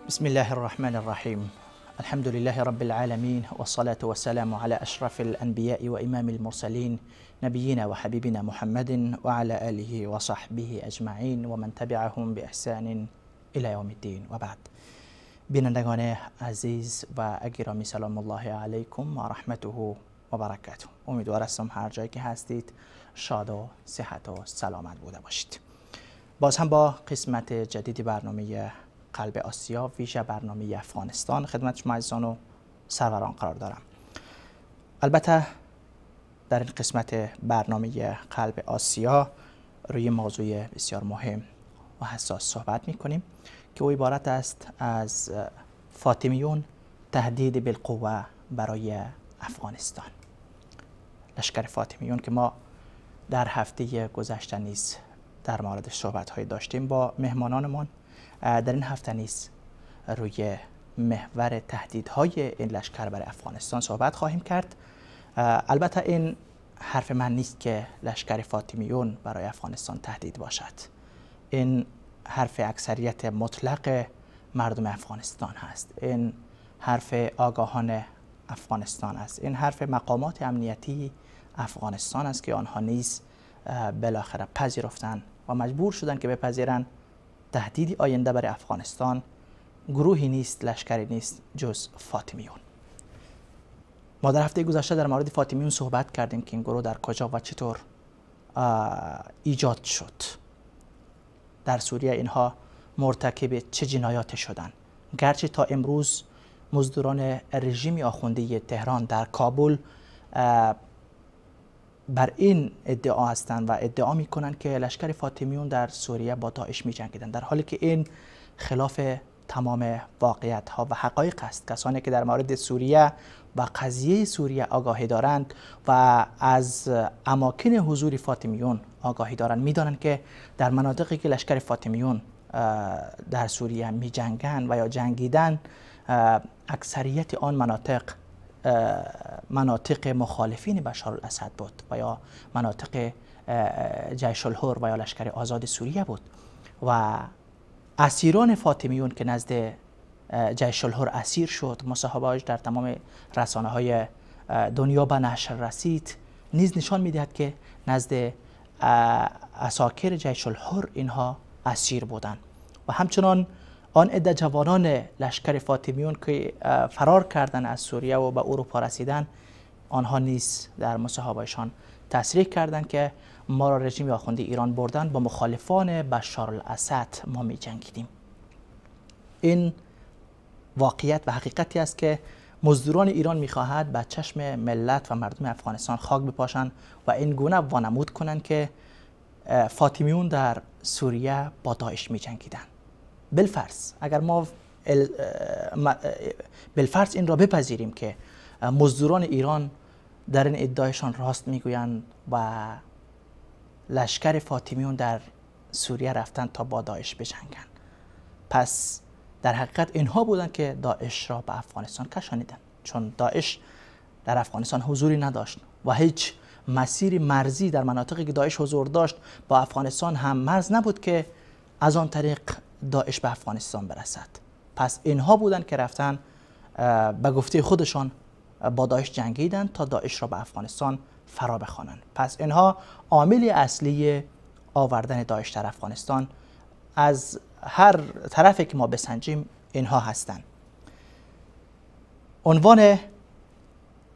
بسم الله الرحمن الرحیم. الحمد لله رب العالمين، والصلاة والسلام على أشرف الأنبياء وإمام المرسلين، نبينا وحبيبنا محمد وعلى آله وصحبه أجمعين ومن تبعهم بإحسان إلى يوم الدين. وبعد، بینندگان عزیز و گرامی، سلام الله علیکم و رحمته و برکاته. امیدوار هستم هر جایی که هستید شاد و صحت و سلامت بوده باشید. باز هم با قسمت جدید برنامه قلب آسیا، ویژه برنامه افغانستان، خدمت شما عزیزان و سروران قرار دارم. البته در این قسمت برنامه قلب آسیا روی موضوع بسیار مهم و حساس صحبت میکنیم که او عبارت است از فاطمیون تهدید بالقوه برای افغانستان. لشکر فاطمیون که ما در هفته گذشته نیز در مورد صحبت های داشتیم با مهمانانمان، در این هفته نیز روی محور تهدیدهای این لشکر برای افغانستان صحبت خواهیم کرد. البته این حرف من نیست که لشکر فاطمیون برای افغانستان تهدید باشد، این حرف اکثریت مطلق مردم افغانستان هست، این حرف آگاهان افغانستان است، این حرف مقامات امنیتی افغانستان است که آنها نیز بالاخره پذیرفتند و مجبور شدند که بپذیرند تهدید آینده برای افغانستان گروهی نیست، لشکری نیست جز فاطمیون. ما در هفته گذشته در مورد فاطمیون صحبت کردیم که این گروه در کجا و چطور ایجاد شد، در سوریه اینها مرتکب چه جنایات شدند. گرچه تا امروز مزدوران رژیم آخوندی تهران در کابل بر این ادعا هستند و ادعا میکنند که لشکر فاطمیون در سوریه با داعش میجنگیدند، در حالی که این خلاف تمام واقعیت ها و حقایق است. کسانی که در مورد سوریه و قضیه سوریه آگاهی دارند و از اماکن حضور فاطمیون آگاهی دارند میدانند که در مناطقی که لشکر فاطمیون در سوریه میجنگند و یا جنگیدن، اکثریت آن مناطق مناطق مخالفین بشار الاسد بود و یا مناطق جیش الحر و یا لشکر آزاد سوریه بود و اسیران فاطمیون که نزد جیش الحر اسیر شد، مصاحبه‌اش در تمام رسانه های دنیا به نشر رسید، نیز نشان میدهد که نزد عساکر جیش الحر اینها اسیر بودند. و همچنان آن عده جوانان لشکر فاطمیون که فرار کردند از سوریه و به اروپا رسیدن، آنها نیز در مصاحبه‌شان تصریح کردند که ما را رژیم آخوندی ایران بردن، با مخالفان بشار الاسد ما می جنگیدیم. این واقعیت و حقیقتی است که مزدوران ایران میخواهد به چشم ملت و مردم افغانستان خاک بپاشند و این گونه وانمود کنند که فاطمیون در سوریه با داعش می جنگیدند. بالفرض اگر ما بالفرض این را بپذیریم که مزدوران ایران در این ادعایشان راست میگویند و لشکر فاطمیون در سوریه رفتن تا با داعش بجنگند، پس در حقیقت اینها بودند که داعش را به افغانستان کشانیدند، چون داعش در افغانستان حضوری نداشت و هیچ مسیر مرزی در مناطقی که داعش حضور داشت با افغانستان هم مرز نبود که از آن طریق داعش به افغانستان برسد. پس اینها بودند که رفتن به گفته خودشان با داعش جنگیدند تا داعش را به افغانستان فرا بخوانند. پس اینها عامل اصلی آوردن داعش در افغانستان از هر طرفی که ما بسنجیم اینها هستند. عنوان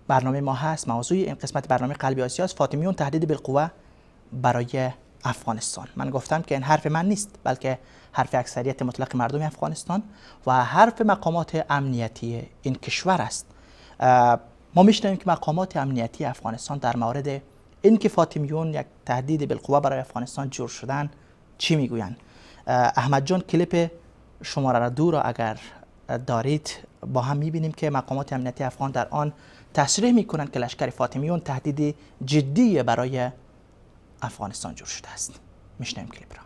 برنامه ما هست، موضوع این قسمت برنامه قلب آسیا است، فاطمیون تهدید بالقوه برای افغانستان. من گفتم که این حرف من نیست، بلکه حرف اکثریت مطلق مردم افغانستان و حرف مقامات امنیتی این کشور است. ما میشنویم که مقامات امنیتی افغانستان در مورد اینکه فاطمیون یک تهدید بالقوه برای افغانستان جور شدن چی میگویند. احمد جان، کلیپ شماره 2 را اگر دارید با هم میبینیم که مقامات امنیتی افغان در آن تصریح میکنند که لشکر فاطمیون تهدید جدی برای افغانستان جور شده است. میشنویم کلیپ را.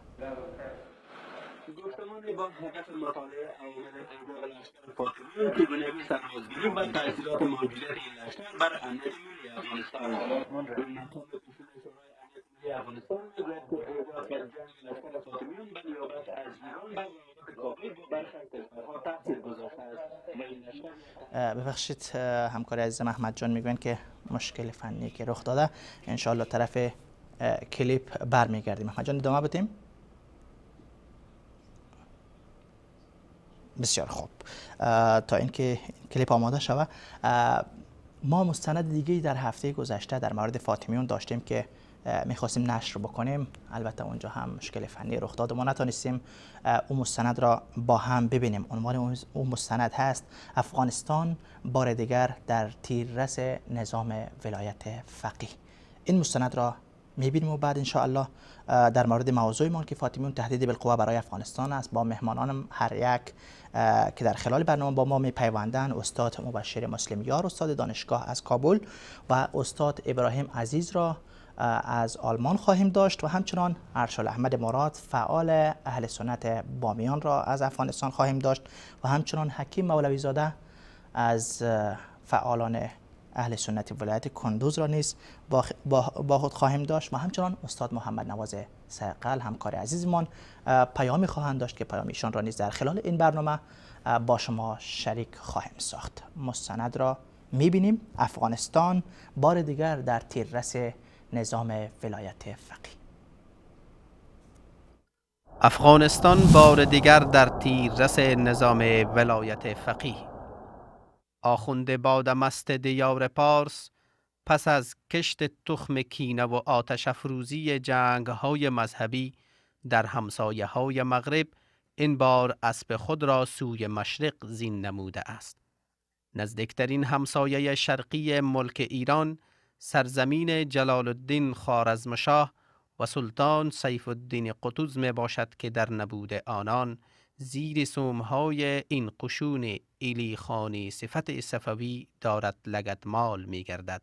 گفتمان با هدف مطالعه عوامل ایجاد لشکر فاطمیون که بنیادی سربازگیری و تأثیرات موجودیت این لشکر بر امنیت ملی افغانستان. مقام پیشین شورای امنیت ملی افغانستان میگوید که ایجاد و جنگ لشکر فاطمیون به نیابت از ایران بر روابط کابل با برخی از کشورها تاثیر گذاشته است. ببخشید همکار عزیزم احمد جان میگوین که مشکل فنی که رخ داده، انشاءالله طرف کلیپ برمیگردیم. احمد جان ادامه بدیم. بسیار خوب، تا اینکه کلیپ آماده شود ما مستند دیگه در هفته گذشته در مورد فاطمیون داشتیم که میخواستیم نشر بکنیم. البته اونجا هم مشکل فنی رخ داد و ما نتونستیم اون مستند را با هم ببینیم. عنوان اون مستند هست افغانستان بار دیگر در تیررس نظام ولایت فقیه. این مستند را میبینیم و بعد انشاءالله در مورد موضوع ما که فاطمیون تهدید بالقوه برای افغانستان است با مهمانانم هر یک که در خلال برنامه با ما میپیوندن، استاد مبشر مسلم یار استاد دانشگاه از کابل و استاد ابراهیم عزیز را از آلمان خواهیم داشت و همچنان ارشال احمد مراد فعال اهل سنت بامیان را از افغانستان خواهیم داشت و همچنان حکیم مولوی زاده از فعالان اهل سنت ولایت کندوز را نیز با خود خواهیم داشت و همچنان استاد محمد نواز سیقل همکار عزیزمان پیامی خواهند داشت که پیام ایشان را نیز در خلال این برنامه با شما شریک خواهیم ساخت. مستند را میبینیم، افغانستان بار دیگر در تیررس نظام ولایت فقیه. افغانستان بار دیگر در تیررس نظام ولایت فقیه. آخوند بادمست دیار پارس پس از کشت تخم کینه و آتش افروزی جنگ های مذهبی در همسایه های مغرب، این بار اسب خود را سوی مشرق زین نموده است. نزدیکترین همسایه شرقی ملک ایران، سرزمین جلال الدین خوارزمشاه و سلطان سیف الدین قطز می باشد که در نبود آنان زیر سومهای این قشون ایلی خانی صفت صفوی دارد لگدمال می گردد.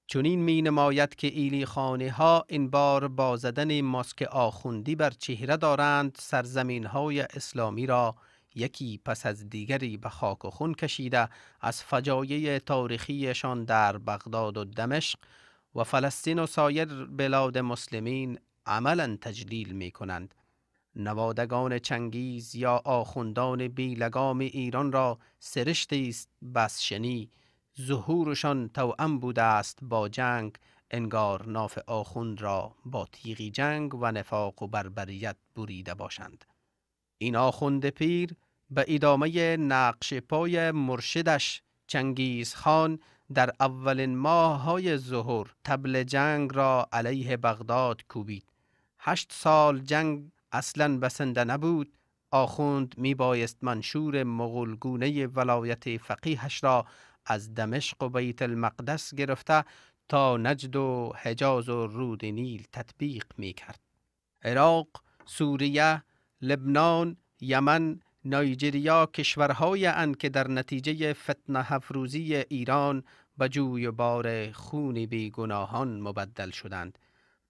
چنین می نماید که ایلی خانی ها این بار با زدن ماسک آخوندی بر چهره دارند سرزمین های اسلامی را یکی پس از دیگری به خاک و خون کشیده از فجایع تاریخیشان در بغداد و دمشق و فلسطین و سایر بلاد مسلمین عملا تجلیل می کنند. نوادگان چنگیز یا آخوندان بی لگام ایران را سرشتی است بسشنی، ظهورشان توأم بوده است با جنگ، انگار ناف آخوند را با تیغی جنگ و نفاق و بربریت بریده باشند. این آخوند پیر به ادامه نقش پای مرشدش چنگیز خان در اولین ماه‌های ظهور طبل جنگ را علیه بغداد کوبید. 8 سال جنگ اصلاً بسنده نبود. آخوند می بایست منشور مغولگونه ولایت فقیهش را از دمشق و بیت المقدس گرفته تا نجد و حجاز و رود نیل تطبیق می کرد. عراق، سوریه، لبنان، یمن، نایجریا کشورهای اند که در نتیجه فتنه افروزی ایران به جوی بار خون بیگناهان مبدل شدند.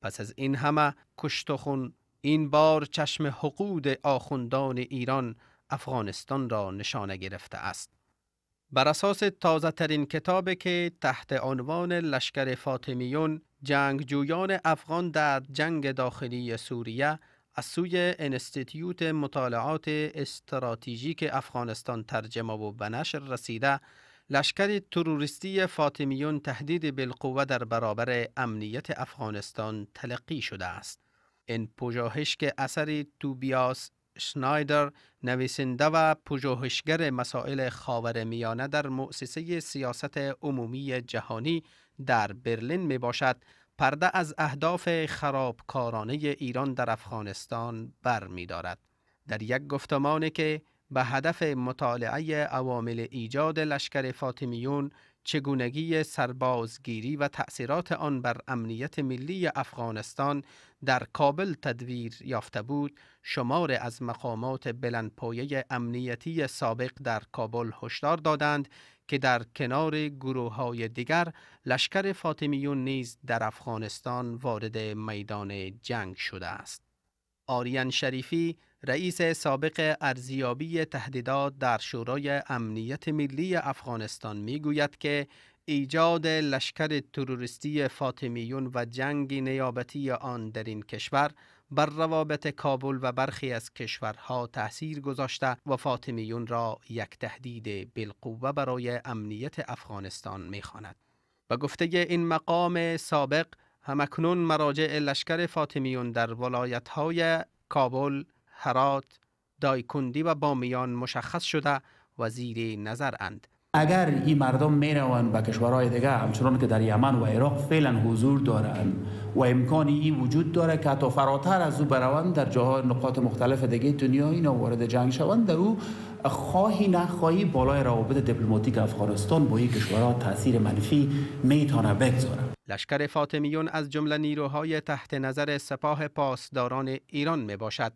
پس از این همه کشت و خون، این بار چشم حقود آخوندان ایران افغانستان را نشانه گرفته است. بر اساس تازه ترین کتاب که تحت عنوان لشکر فاطمیون، جنگجویان افغان در جنگ داخلی سوریه از سوی انستیتیوت مطالعات استراتژیک افغانستان ترجمه و به نشر رسیده، لشکر تروریستی فاطمیون تهدید بالقوه در برابر امنیت افغانستان تلقی شده است. این پژوهش که اثر توبیاس شنایدر، نویسنده و پژوهشگر مسائل خاورمیانه در مؤسسه سیاست عمومی جهانی در برلین می باشد، پرده از اهداف خرابکارانه ایران در افغانستان بر می دارد. در یک گفتمانی که به هدف مطالعه عوامل ایجاد لشکر فاطمیون، چگونگی سربازگیری و تأثیرات آن بر امنیت ملی افغانستان در کابل تدویر یافته بود، شمار از مقامات بلندپایه امنیتی سابق در کابل هشدار دادند که در کنار گروه‌های دیگر لشکر فاطمیون نیز در افغانستان وارد میدان جنگ شده است. آریان شریفی، رئیس سابق ارزیابی تهدیدات در شورای امنیت ملی افغانستان، میگوید که ایجاد لشکر تروریستی فاطمیون و جنگ نیابتی آن در این کشور بر روابط کابل و برخی از کشورها تأثیر گذاشته و فاطمیون را یک تهدید بالقوه برای امنیت افغانستان می‌خواند. به گفته این مقام سابق، همکنون مراجع لشکر فاطمیون در ولایت‌های کابل، هرات، دایکندی و بامیان مشخص شده و زیر نظر اند. اگر این مردم میروند به کشورهای دیگه، همچنان که در یمن و عراق فعلا حضور دارند و امکان این وجود داره که حتی فراتر از او بروند، در جاهای نقاط مختلف دیگه دنیا اینا وارد جنگ شوند، در او خواهی نخواهی بالای روابط دیپلماتیک افغانستان با این کشورها تاثیر منفی میتونه بگذاره. لشکر فاطمیون از جمله نیروهای تحت نظر سپاه پاسداران ایران می باشد.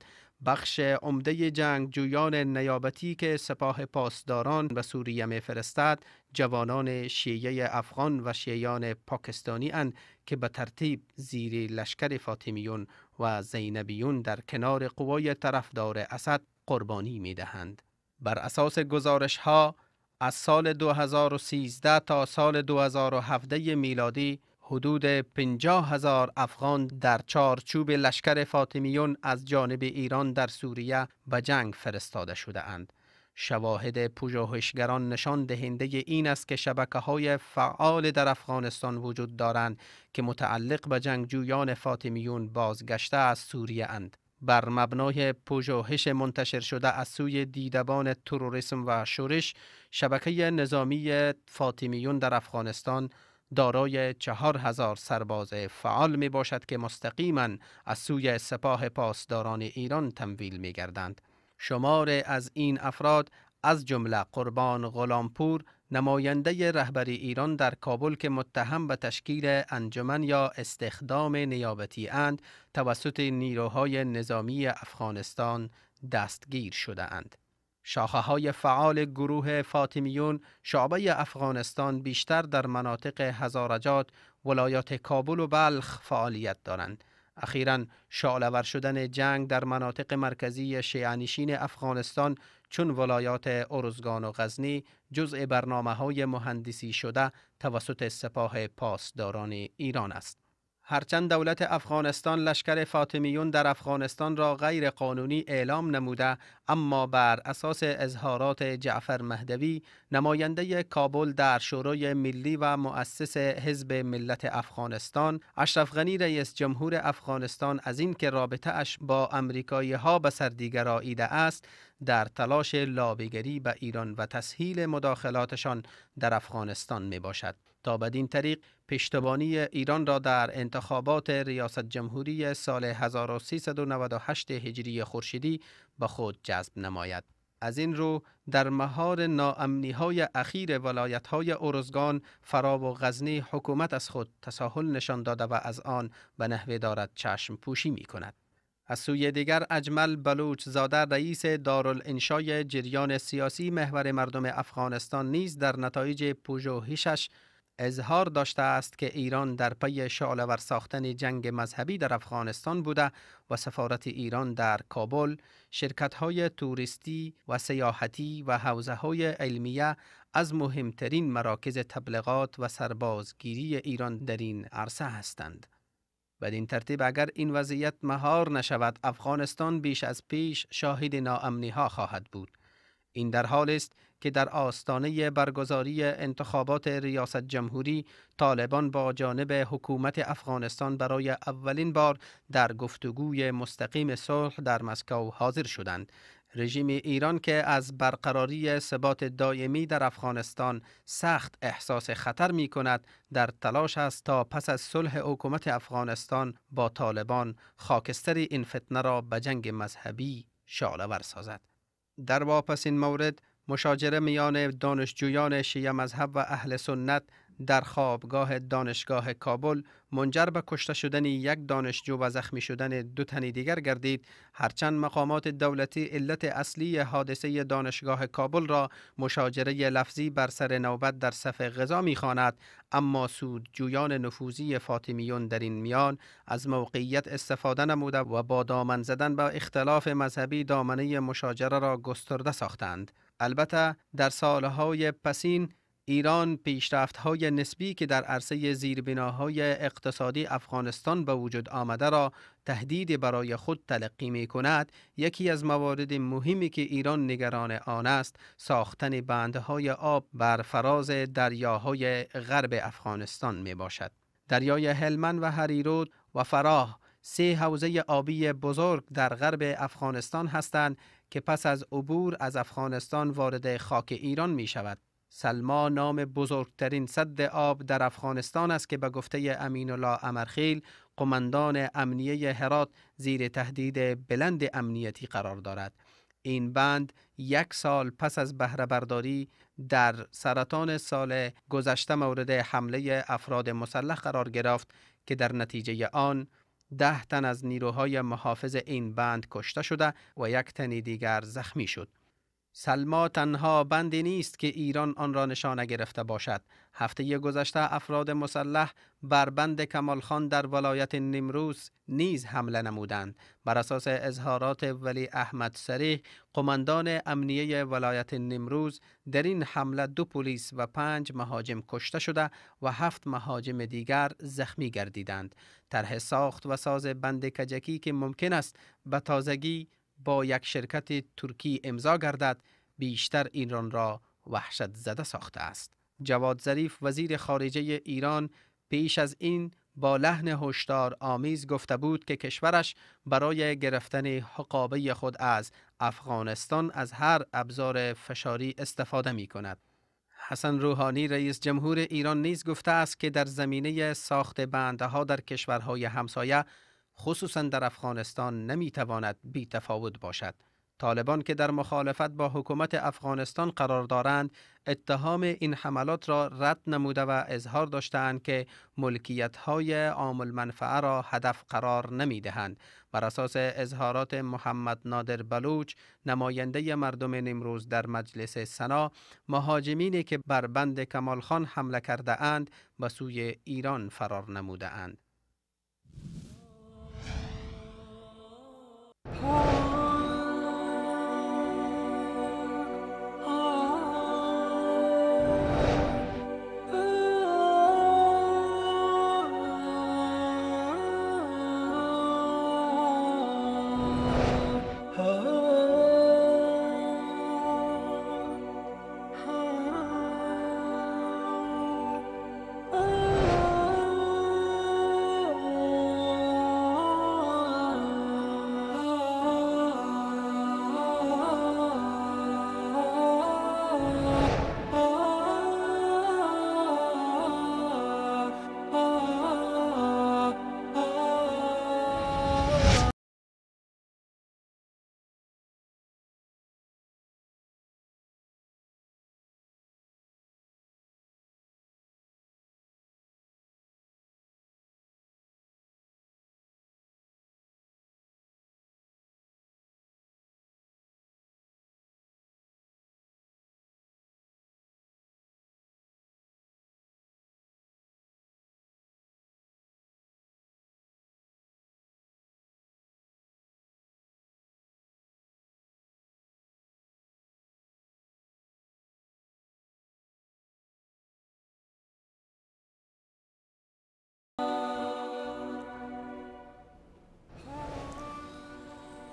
بخش عمده جنگجویان نیابتی که سپاه پاسداران به سوریه می‌فرستد جوانان شیعه افغان و شیعیان پاکستانی اند که به ترتیب زیر لشکر فاطمیون و زینبیون در کنار قوای طرفدار اسد قربانی می‌دهند. بر اساس گزارش‌ها از سال 2013 تا سال 2017 میلادی حدود 50,000 افغان در چارچوب لشکر فاطمیون از جانب ایران در سوریه به جنگ فرستاده شده اند. شواهد پژوهشگران نشان دهنده این است که شبکه‌های فعال در افغانستان وجود دارند که متعلق به جنگجویان فاطمیون بازگشته از سوریه اند. بر مبنای پژوهش منتشر شده از سوی دیدبان تروریسم و شورش، شبکه نظامی فاطمیون در افغانستان دارای 4000 سرباز فعال می باشد که مستقیما از سوی سپاه پاسداران ایران تمویل می گردند. شمار از این افراد از جمله قربان غلامپور، نماینده رهبری ایران در کابل که متهم به تشکیل انجمن یا استخدام نیابتی اند، توسط نیروهای نظامی افغانستان دستگیر شده اند. شاخه های فعال گروه فاطمیون شعبه افغانستان بیشتر در مناطق هزارجات، ولایات کابل و بلخ فعالیت دارند. اخیراً شعله‌ور شدن جنگ در مناطق مرکزی شیعه‌نشین افغانستان چون ولایات ارزگان و غزنی جزء برنامه‌های مهندسی شده توسط سپاه پاسداران ایران است. هرچند دولت افغانستان لشکر فاطمیون در افغانستان را غیر قانونی اعلام نموده، اما بر اساس اظهارات جعفر مهدوی، نماینده کابل در شورای ملی و مؤسس حزب ملت افغانستان، اشرف غنی رئیس جمهور افغانستان از اینکه رابطه اش با امریکایی ها به سردیگراییده است، در تلاش لابیگری به ایران و تسهیل مداخلاتشان در افغانستان می باشد تا بدین طریق پشتیبانی ایران را در انتخابات ریاست جمهوری سال 1398 هجری خورشیدی به خود جذب نماید. از این رو در مهار ناامنی‌های اخیر ولایت‌های ارزگان، فرا و غزنی حکومت از خود تساهل نشان داده و از آن به نحوی دارد چشم پوشی می کند. از سوی دیگر اجمل بلوچ زاده رئیس دارالانشای جریان سیاسی محور مردم افغانستان نیز در نتایج پژوهشش اظهار داشته است که ایران در پی شعله‌ور ساختن جنگ مذهبی در افغانستان بوده و سفارت ایران در کابل، شرکت‌های توریستی و سیاحتی و حوزه‌های علمیه از مهمترین مراکز تبلیغات و سربازگیری ایران در این عرصه هستند. بدین ترتیب اگر این وضعیت مهار نشود، افغانستان بیش از پیش شاهد ناامنی‌ها خواهد بود. این در حال است که در آستانه برگزاری انتخابات ریاست جمهوری، طالبان با جانب حکومت افغانستان برای اولین بار در گفتگوی مستقیم صلح در مسکو حاضر شدند. رژیم ایران که از برقراری ثبات دائمی در افغانستان سخت احساس خطر می کند، در تلاش است تا پس از صلح حکومت افغانستان با طالبان خاکستر این فتنه را به جنگ مذهبی شعله‌ور سازد. در واپسین مورد، مشاجره میان دانشجویان شیعه مذهب و اهل سنت در خوابگاه دانشگاه کابل منجر به کشته شدن یک دانشجو و زخمی شدن دو تن دیگر گردید. هرچند مقامات دولتی علت اصلی حادثه دانشگاه کابل را مشاجره لفظی بر سر نوبت در صف غذا می‌خواند، اما سودجویان نفوذی فاطمیون در این میان از موقعیت استفاده نموده و با دامن زدن به اختلاف مذهبی دامنه مشاجره را گسترده ساختند. البته در سالهای پسین ایران پیشرفت‌های نسبی که در عرصه زیربناهای اقتصادی افغانستان به وجود آمده را تهدید برای خود تلقی می کند، یکی از موارد مهمی که ایران نگران آن است، ساختن بندهای آب بر فراز دریاهای غرب افغانستان می باشد. دریای هلمند و هریرود و فراه 3 حوزه آبی بزرگ در غرب افغانستان هستند که پس از عبور از افغانستان وارد خاک ایران می شود. سلما نام بزرگترین سد آب در افغانستان است که به گفته امین الله امرخیل، قماندان امنیه هرات، زیر تهدید بلند امنیتی قرار دارد. این بند 1 سال پس از بهره برداری در سرطان سال گذشته مورد حمله افراد مسلح قرار گرفت که در نتیجه آن 10 تن از نیروهای محافظ این بند کشته شده و 1 تن دیگر زخمی شد. سلما تنها بندی نیست که ایران آن را نشانه گرفته باشد. هفته گذشته افراد مسلح بر بند کمال خان در ولایت نمروز نیز حمله نمودند. بر اساس اظهارات ولی احمد سریح، قماندان امنیه ولایت نمروز، در این حمله 2 پلیس و 5 مهاجم کشته شده و 7 مهاجم دیگر زخمی گردیدند. طرح ساخت و ساز بند کجکی که ممکن است به تازگی با یک شرکت ترکی امضا گردد، بیشتر ایران را وحشت زده ساخته است. جواد ظریف، وزیر خارجه ایران، پیش از این با لحن هشدار آمیز گفته بود که کشورش برای گرفتن حقابه خود از افغانستان از هر ابزار فشاری استفاده می کند. حسن روحانی، رئیس جمهور ایران، نیز گفته است که در زمینه ساخت بندها در کشورهای همسایه، خصوصا در افغانستان، نمیتواند بی تفاوت باشد. طالبان که در مخالفت با حکومت افغانستان قرار دارند، اتهام این حملات را رد نموده و اظهار داشتند که ملکیت‌های عام المنفعه را هدف قرار نمی‌دهند. بر اساس اظهارات محمد نادر بلوچ، نماینده مردم نمروز در مجلس سنا، مهاجمینی که بر بند کمال خان حمله کرده اند به سوی ایران فرار نموده اند.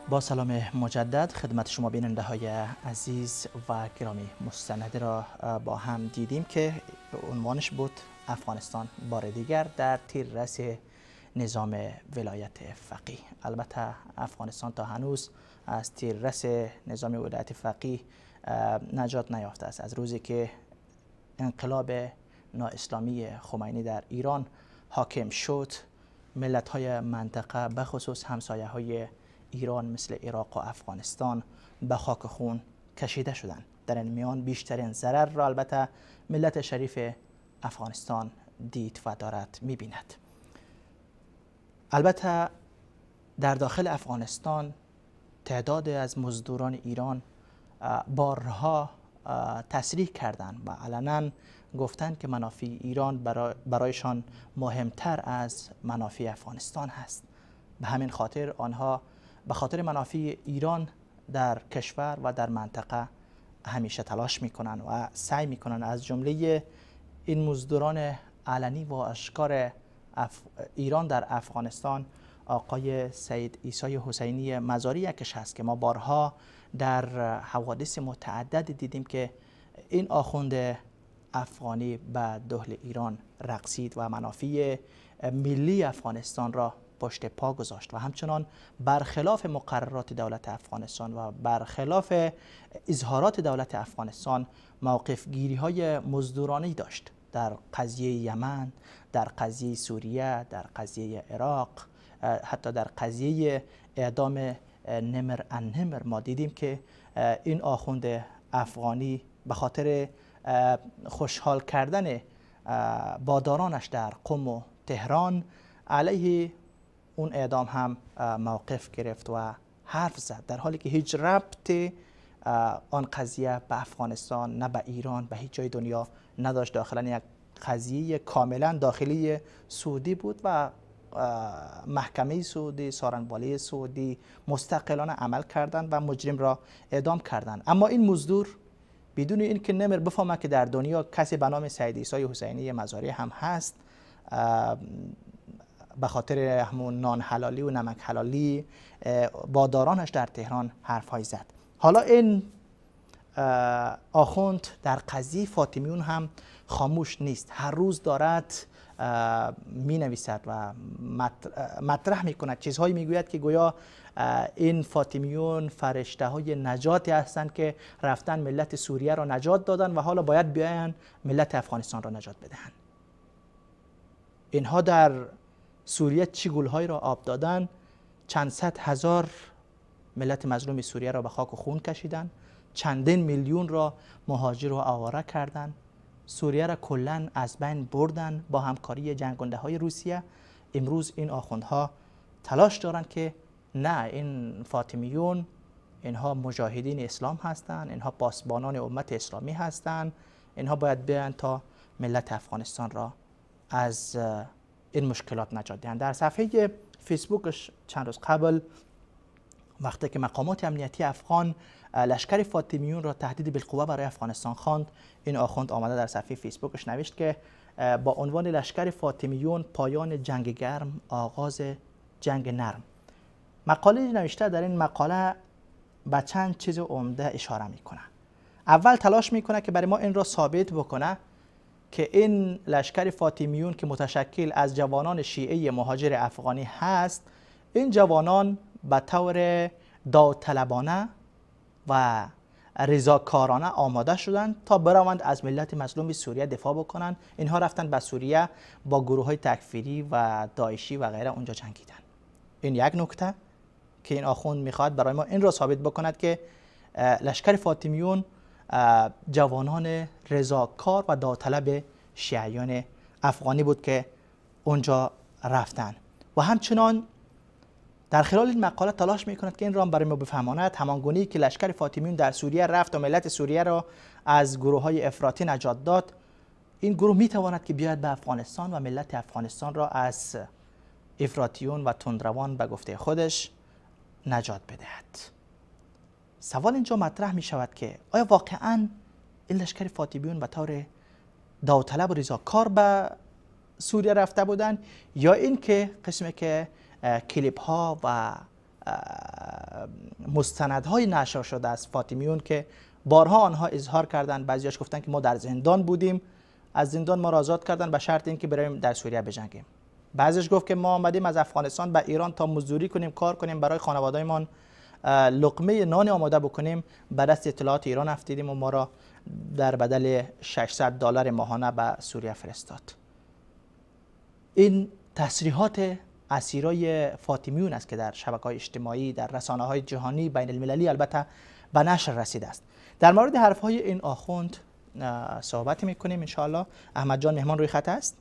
با سلام مجدد خدمت شما بیننده های عزیز و گرامی، مستند را با هم دیدیم که عنوانش بود افغانستان بار دیگر در تیررس نظام ولایت فقیه. البته افغانستان تا هنوز از تیررس نظام ولایت فقیه نجات نیافته است. از روزی که انقلاب نااسلامی خمینی در ایران حاکم شد، ملت های منطقه به خصوص همسایه های ایران مثل عراق و افغانستان به خاک خون کشیده شدند. در این میان بیشترین ضرر را البته ملت شریف افغانستان دید و دارد میبیند. البته در داخل افغانستان تعداد از مزدوران ایران بارها تصریح کردند و علنا گفتند که منافع ایران برایشان مهمتر از منافع افغانستان هست. به همین خاطر آنها به خاطر منافع ایران در کشور و در منطقه همیشه تلاش میکنن و سعی میکنن. از جمله این مزدوران علنی و اشکار ایران در افغانستان آقای سید عیسی حسینی مزاری یکش هست که ما بارها در حوادث متعدد دیدیم که این آخوند افغانی به دهل ایران رقصید و منافع ملی افغانستان را پشت پا گذاشت و همچنان برخلاف مقررات دولت افغانستان و برخلاف اظهارات دولت افغانستان موقف گیری های مزدورانه داشت در قضیه یمن، در قضیه سوریه، در قضیه عراق، حتی در قضیه اعدام نمر النمر ما دیدیم که این آخوند افغانی به خاطر خوشحال کردن بادارانش در قم و تهران علیه اون اعدام هم موقف گرفت و حرف زد، در حالی که هیچ ربط آن قضیه به افغانستان، نه به ایران، به هیچ جای دنیا نداشت. داخلا یک قضیه کاملا داخلی سعودی بود و محکمه سعودی، سارنوالی سعودی مستقلانه عمل کردند و مجرم را اعدام کردند. اما این مزدور بدون اینکه نمر بفهمه که در دنیا کسی به نام سید عیسی حسینی مزاری هم هست، به خاطر همون نان حلالی و نمک حلالی بادارانش در تهران حرفهایی زد. حالا این آخوند در قضیه فاطمیون هم خاموش نیست، هر روز دارد می نویسد و مطرح می کند، چیزهایی می گوید که گویا این فاطمیون فرشته های نجاتی هستند که رفتن ملت سوریه را نجات دادن و حالا باید بیاین ملت افغانستان را نجات بدهند. اینها در سوریه چی گلهایی را آب دادن، چند صد هزار ملت مظلوم سوریه را به خاک و خون کشیدن، چندین میلیون را مهاجر و آواره کردند، سوریه را کلاً از بین بردن با همکاری جنگنده های روسیه. امروز این آخوندها تلاش دارند که نه، این فاطمیون اینها مجاهدین اسلام هستند، اینها پاسبانان امت اسلامی هستند، اینها باید بیان تا ملت افغانستان را از این مشکلات نجات دهند. در صفحه فیسبوکش چند روز قبل وقتی که مقامات امنیتی افغان لشکر فاطمیون را تهدید بالقوه برای افغانستان خواند، این آخوند آمده در صفحه فیسبوکش نوشت که با عنوان لشکر فاطمیون پایان جنگ گرم، آغاز جنگ نرم. مقاله نوشته در این مقاله به چند چیز عمده اشاره میکنه. اول تلاش میکنه که برای ما این را ثابت بکنه که این لشکر فاطمیون که متشکل از جوانان شیعه مهاجر افغانی هست، این جوانان به طور داوطلبانه و رضاکارانه آماده شدند تا بروند از ملت مظلوم سوریه دفاع بکنند. اینها رفتن به سوریه با گروه های تکفیری و داعشی و غیره اونجا جنگیدن. این یک نکته که این آخوند میخواد برای ما این را ثابت بکند که لشکر فاطمیون جوانان رضاکار و داوطلب شیعیان افغانی بود که اونجا رفتن. و همچنان در خلال این مقاله تلاش میکند که این را برای ما بفهماند، همانگونی که لشکر فاطمیون در سوریه رفت و ملت سوریه را از گروه های افراطی نجات داد، این گروه میتواند که بیاید به افغانستان و ملت افغانستان را از افراطیون و تندروان به گفته خودش نجات بدهد. سوال اینجا مطرح می شود که آیا واقعا این لشکر فاطمیون به طور داوطلب و رضاکار به سوریه رفته بودند، یا اینکه قسمی که کلیپ ها و مستندهای نشر شده از فاطمیون که بارها آنها اظهار کردند، بعضیاش گفتن که ما در زندان بودیم، از زندان ما را آزاد کردن به شرط اینکه بریم در سوریه بجنگیم. بعضیش گفت که ما آمدیم از افغانستان به ایران تا مزدوری کنیم، کار کنیم، برای خانواده‌مان لقمه نان آماده بکنیم، به دست اطلاعات ایران افتیدیم و ما را در بدل $600 ماهانه به سوریه فرستاد. این تصریحات اسیرای فاطمیون است که در شبکه‌های اجتماعی، در رسانه‌های جهانی بین المللی البته به نشر رسیده است. در مورد حرف‌های این آخوند صحبت می‌کنیم انشاءالله. احمد جان مهمان روی خط است.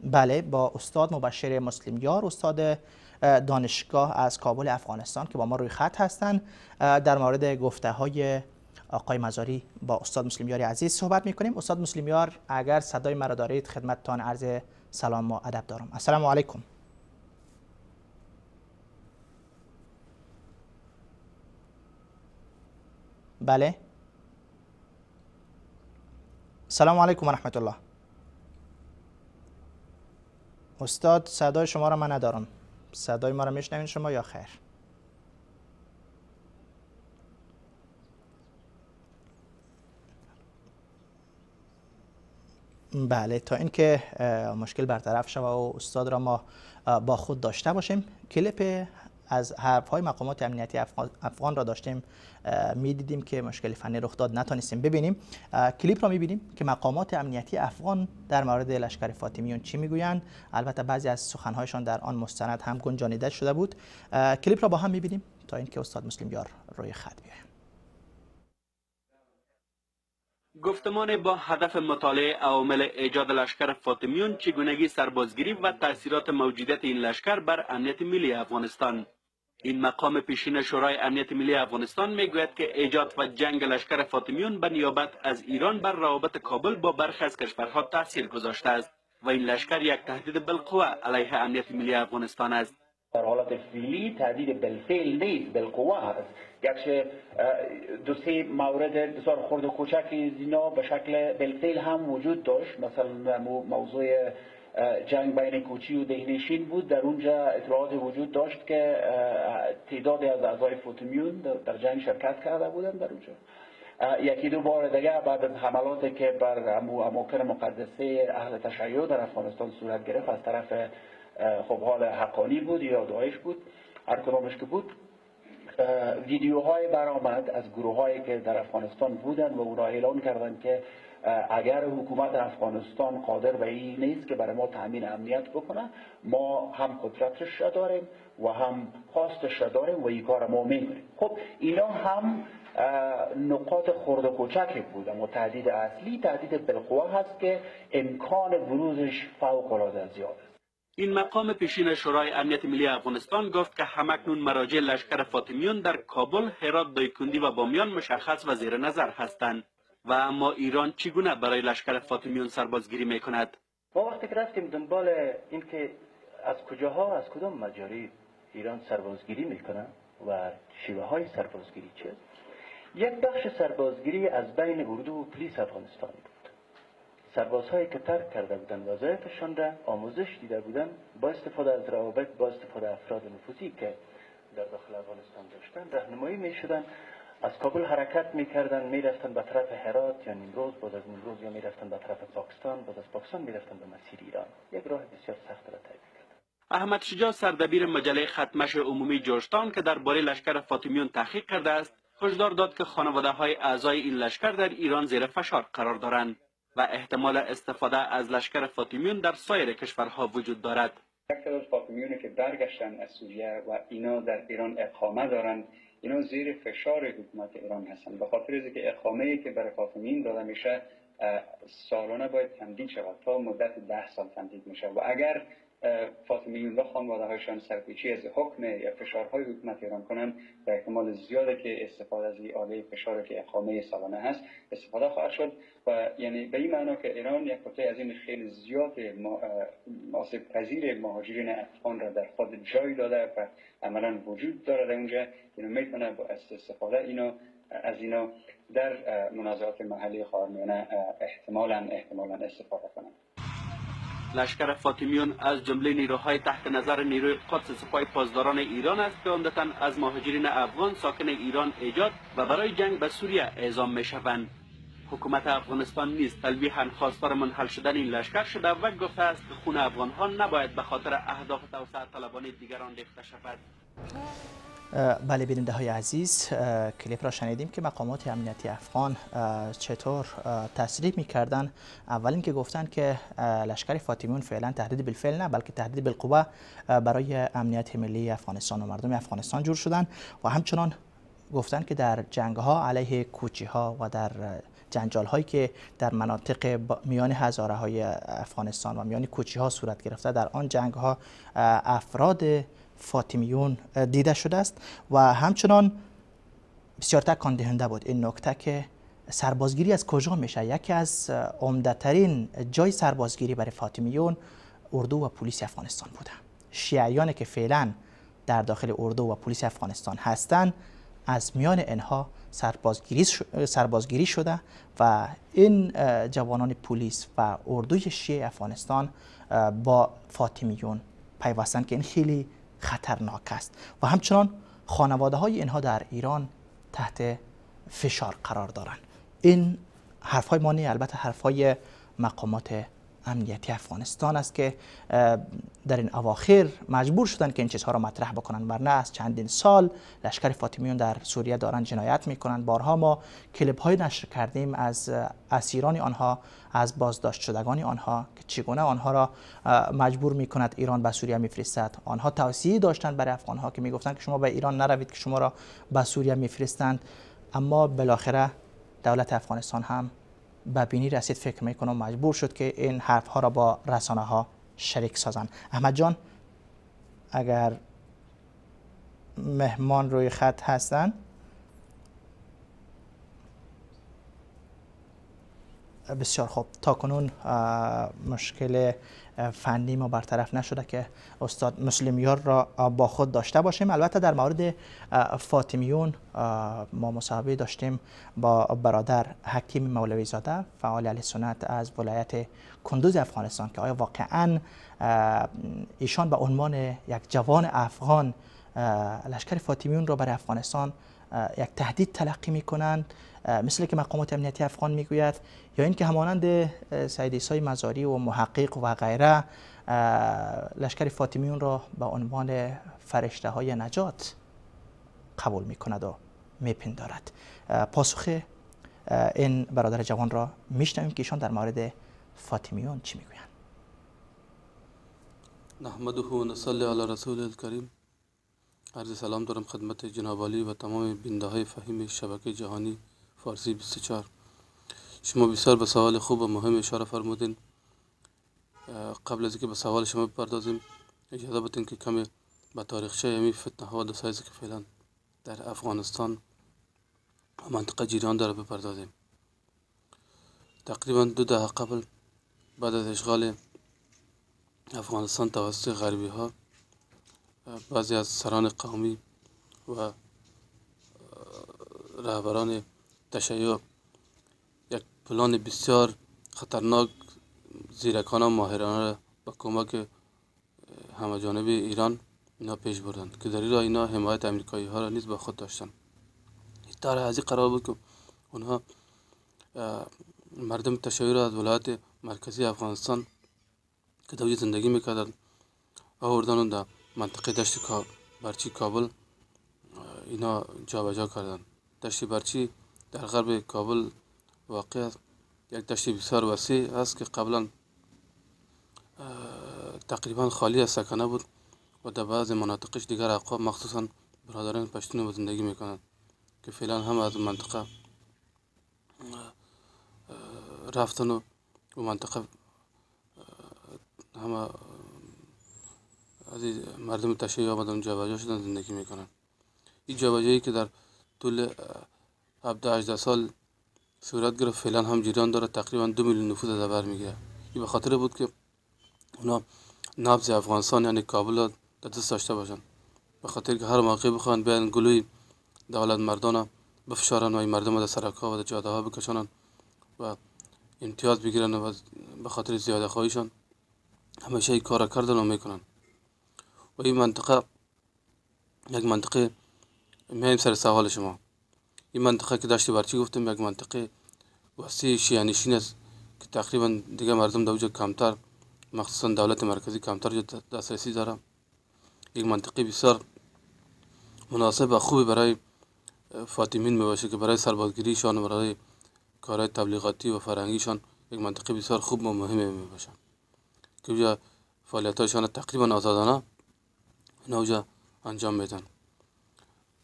بله، با استاد مبشر مسلمیار، استاد دانشگاه از کابل افغانستان که با ما روی خط هستند، در مورد گفته های آقای مزاری با استاد مسلمیار عزیز صحبت می‌کنیم. استاد مسلمیار، اگر صدای مرا دارید خدمتتان عرض سلام و ادب دارم. السلام علیکم. بله، سلام علیکم و رحمت الله. استاد صدای شما را من ندارم. صدای ما را میشنوین شما یا خیر؟ بله، تا اینکه مشکل برطرف شود و استاد را ما با خود داشته باشیم، کلیپ از حرف‌های مقامات امنیتی افغان را داشتیم می‌دیدیم که مشکل فنی رخ داد، نتونستیم ببینیم. کلیپ را می‌بینیم که مقامات امنیتی افغان در مورد لشکر فاطمیون چی می‌گویند. البته بعضی از سخن‌هایشان در آن مستند هم گنجانیده شده بود. کلیپ را با هم می‌بینیم تا اینکه استاد مسلم یار روی خط بیایم. گفتمان با هدف مطالعه عوامل ایجاد لشکر فاطمیون، چگونگی سربازگیری و تاثیرات موجودیت این لشکر بر امنیت ملی افغانستان. این مقام پیشین شورای امنیت ملی افغانستان میگوید که ایجاد و جنگ لشکر فاطمیون به نیابت از ایران بر روابط کابل با برخی از کشورها تاثیر گذاشته است و این لشکر یک تهدید بالقوه علیه امنیت ملی افغانستان است. در حالت فعلی تهدید بالفعل نیست، بالقوه هست. گرچه دو سه مورد بسیار خرد و کوچک اینا به شکل بالفعل هم وجود داشت، مثلا موضوع جنگ بین کوچی و دهنشین بود، در اونجا اطلاعات وجود داشت که تعدادی از اعضای فاطمیون در جنگ شرکت کرده بودند. در اونجا یکی دو بار دیگه بعد از حملاتی که بر اماکن مقدسه اهل تشیع در افغانستان صورت گرفت از طرف خب حال حقانی بود یا داعش بود، هر کدامش که بود، ویدیوهای برآمد از گروه هایی که در افغانستان بودند و اونا اعلان کردند که اگر حکومت افغانستان قادر به این نیست که برای ما تامین امنیت بکنه، ما هم قدرتش را داریم و هم خواستش را داریم و این کار ما میکنیم. خب اینا هم نقاط خرد و کوچک بود، اما تهدید اصلی تهدید بالقوه هست که امکان بروزش فوق العاده زیاد است. این مقام پیشین شورای امنیت ملی افغانستان گفت که همکنون مراجع لشکر فاطمیون در کابل، هرات، دایکندی و بامیان مشخص و زیر نظر هستند. و اما ایران چگونه برای لشکر فاطمیون سربازگیری میکند؟ ما وقتی که رفتیم دنبال اینکه از کجاها، از کدام مجاری ایران سربازگیری میکنه و شیوه های سربازگیری چیست، یک بخش سربازگیری از بین اردو و پلیس افغانستان بود. سربازهایی که ترک کرده بودند وظایفشان را آموزش دیده بودند، با استفاده از روابط، با استفاده افراد نفوذی که در داخل افغانستان داشتند راهنمایی میشدند، از کابل حرکت میکردند، میرفتند به طرف هرات یا نیمروز، باز از نیمروز یا میرفتند به طرف پاکستان، باز از پاکستان میرفتند به مسیر ایران. یک راه بسیار سخت را طی میکردند. احمد شجاع سردبیر مجله ختمش عمومی جورجتاون که درباره لشکر فاطمیون تحقیق کرده است، هشدار داد که خانواده های اعضای این لشکر در ایران زیر فشار قرار دارند و احتمال استفاده از لشکر فاطمیون در سایر کشورها وجود دارد. یک تعداد فاطمیون که برگشتن از سوریه و اینا در ایران اقامه دارند، اینا زیر فشار حکومت ایران هستند، به خاطر اینکه اقامه‌ای که برای فاطمیون داده میشه سالانه باید تمدید شود، تا مدت 10 سال تمدید میشه و اگر فاطمیون و خانواده هایشان سرپیچی از حکم یا فشارهای حکومت ایران کنند، به احتمال زیاده که استفاده از این آله فشار که اقامه سالانه هست استفاده خواهد شد و یعنی به این معنا که ایران یک قطعه از این خیلی زیاد آسیب پذیر مهاجرین افغان را در خود جای داده و عملا وجود داره در اونجا. اینو میتونه با استفاده اینا از اینا در منازعات محلی خاورمیانه احتمالاً استفاده کنند. لشکر فاطمیون از جمله نیروهای تحت نظر نیروی قدس سپاه پاسداران ایران است که عمدتاً از مهاجرین افغان ساکن ایران ایجاد و برای جنگ به سوریه اعزام میشوند. حکومت افغانستان نیز تلویحاً خواستار منحل شدن این لشکر شده و گفته است که خون افغانها نباید به خاطر اهداف توسعه طلبان دیگران ریخته شود. بله بیننده های عزیز، کلیپ را شنیدیم که مقامات امنیتی افغان چطور تصریح می‌کردند. اول اینکه گفتند که لشکر فاطمیون فعلا تهدید بالفعل نه بلکه تهدید بالقوه برای امنیت ملی افغانستان و مردم افغانستان جور شدند و همچنان گفتند که در جنگ ها علیه کوچی ها و در جنجال هایی که در مناطق میان هزاره های افغانستان و میان کوچی ها صورت گرفته، در آن جنگ ها افراد فاطمیون دیده شده است. و همچنان بسیار تکان دهنده بود این نکته که سربازگیری از کجا میشه. یکی از عمده‌ترین جای سربازگیری برای فاطمیون اردو و پلیس افغانستان بوده. شیعیانی که فعلا در داخل اردو و پلیس افغانستان هستند از میان اینها سربازگیری شده و این جوانان پلیس و اردوی شیعه افغانستان با فاطمیون پیوستند که این خیلی خطرناک است و همچنان خانواده های اینها در ایران تحت فشار قرار دارند. این حرف های ما نه، البته حرف های مقامات امنیتی افغانستان است که در این اواخر مجبور شدند که این چیزها را مطرح بکنند، ورنه از چندین سال لشکر فاطمیون در سوریه دارند جنایت میکنند. بارها ما کلیپ های نشر کردیم از اسیران آنها، از بازداشت شدگان آنها که چگونه آنها را مجبور میکند ایران به سوریه میفرستد. آنها توصیه داشتند برای افغان ها که میگفتند که شما به ایران نروید که شما را به سوریه میفرستند، اما بالاخره دولت افغانستان هم به بینی رسید، فکر میکنم مجبور شد که این حرف ها را با رسانه ها شریک سازند. احمد جان اگر مهمان روی خط هستن، بسیار خوب. تا کنون مشکل فنی ما برطرف نشده که استاد مسلمیار را با خود داشته باشیم. البته در مورد فاطمیون ما مصاحبه داشتیم با برادر حکیم مولوی زاده، فعال اهل سنت از ولایت کندوز افغانستان، که آیا واقعا ایشان به عنوان یک جوان افغان لشکر فاطمیون را برای افغانستان یک تهدید تلقی میکنند مثل که مقامات امنیتی افغان میگوید، یا اینکه همانند سید عیسی مزاری و محقق و غیره لشکر فاطمیون را به عنوان فرشته های نجات قبول میکند و میپندارد. پاسخ این برادر جوان را میشنویم که ایشان در مورد فاطمیون چی میگویند. نحمده و نصلی علی رسول الکریم. عرض سلام دارم خدمت جناب عالی و تمام بیننده های فهیم شبکه جهانی فارسی 24. شما بسیار به سوال خوب و مهم اشاره فرمودین. قبل از اینکه به سوال شما بپردازیم اجازه بدین که کمی به تاریخچه یمی فتنه ها و دسایسی که فعلا در افغانستان و منطقه جریان داره بپردازیم. تقریبا 2 دهه قبل بعد از اشغال افغانستان توسط غربی ها، بعضی از سران قومی و رهبران تشیع یک پلان بسیار خطرناک، زیرکانه و ماهرانه را با کمک همه جانبه ایران اینا پیش بردند که در این راه اینا حمایت امریکایی ها را نیز با خود داشتند. این طرح از این قرار بود که اونها مردم تشیع را از ولایت مرکزی افغانستان که در زندگی میکردند آوردن و در منطقه دشت برچی کابل اینا جابجا کردند. دشت برچی در غرب کابل واقع است، یک دشت بسیار وسیع است که قبلا تقریبا خالی از سکنه بود و در بعض مناطقش دیگر اقوام مخصوصا برادران پشتون زندگی میکنند که فعلا هم از منطقه رفتن و منطقه همه از مردم تشیع آمدن جابجا شدن زندگی میکنن. این جابجایی که در طول 17-18 سال صورت گرفت فعلا هم جریان داره، تقریبا 2 میلیون نفوس در بر میگیره. این به خاطر بود که اونا نبض افغانستان یعنی کابل را در دست داشته باشن، به خاطر که هر موقع بخوان بیان گلوی دولت مردان بفشارن و این مردم در سرک‌ها و در جاده ها بکشانن و امتیاز بگیرن و به خاطر زیاده خواهیشان همیشه این کار را کردن و میکنن. و این منطقه یک منطقه، میایم سر سوال شما، این منطقه که دشت برچی گفتم یک منطقه وسیع شیعه نشین است که تقریبا دیگه مردم در اونجا کمتر، مخصوصا دولت مرکزی کمتر دسترسی داره. یک منطقه بسیار مناسب و خوبی برای فاطمین میباشه که برای سربازگیریشان و برای کارهای تبلیغاتی و فرهنگیشان یک منطقه بسیار خوب و مهم میباشه که اونجا فعالیت‌هایشان تقریبا آزادانه اونجا انجام میدن.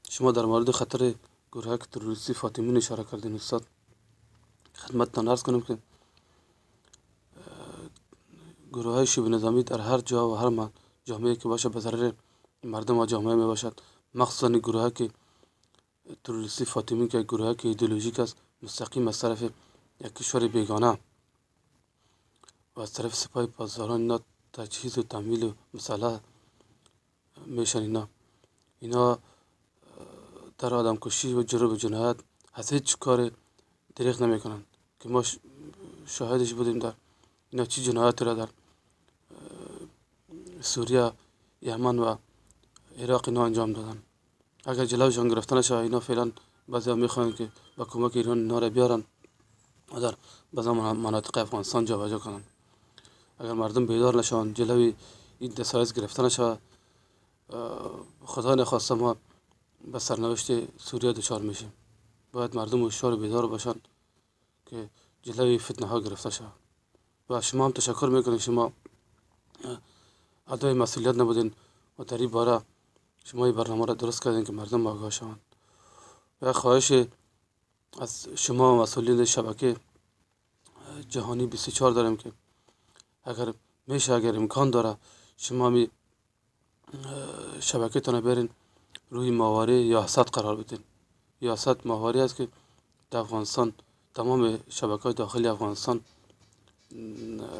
شما در مورد خطر گروه تروریستی فاطمین اشاره کردین استاد، خدمتتان عرض کنم که گروه های شبه نظامی در هر جا و هر جامعه که باشه به ضرر مردم و جامعه می باشد، مخصوصا گروه که تروریستی فاطمی که گروه که ایدئولوژیک است، مستقیم از طرف یک کشور بیگانه و از طرف سپاه پاسداران اینا تجهیز و تمویل و مسلح میشن. اینا در آدم کشی و جرم جنایت از هیچ کار دریغ نمیکنند که ما شاهدش بودیم در اینا چی جنایت را در سوریه، یمن و عراق اینا انجام دادن. اگر جلوشان گرفته نشود اینا فعلا بعضی ها میخواهند که با کمک ایران اینا را بیارن و در بعضی مناطق افغانستان جابجا کنند. اگر مردم بیدار نشوند، جلوی این دسایس گرفته نشود، خدا نخواسته ما به سرنوشت سوریه دچار میشیم. باید مردم هوشیار و بیدار باشند که جلوی فتنه ها گرفته شود. و شما هم تشکر میکنیم، شما ادای مسئولیت نبودین و در این باره شما این برنامه را درست کردین که مردم آگاه شوند. و خواهش از شما مسئولین شبکه جهانی 24 داریم که اگر میشه، اگر امکان داره، شما می شبکه تان برین روی ماهواره یاهست قرار بدین. یاهست ماهواره است که در افغانستان تمام شبکه های داخلی افغانستان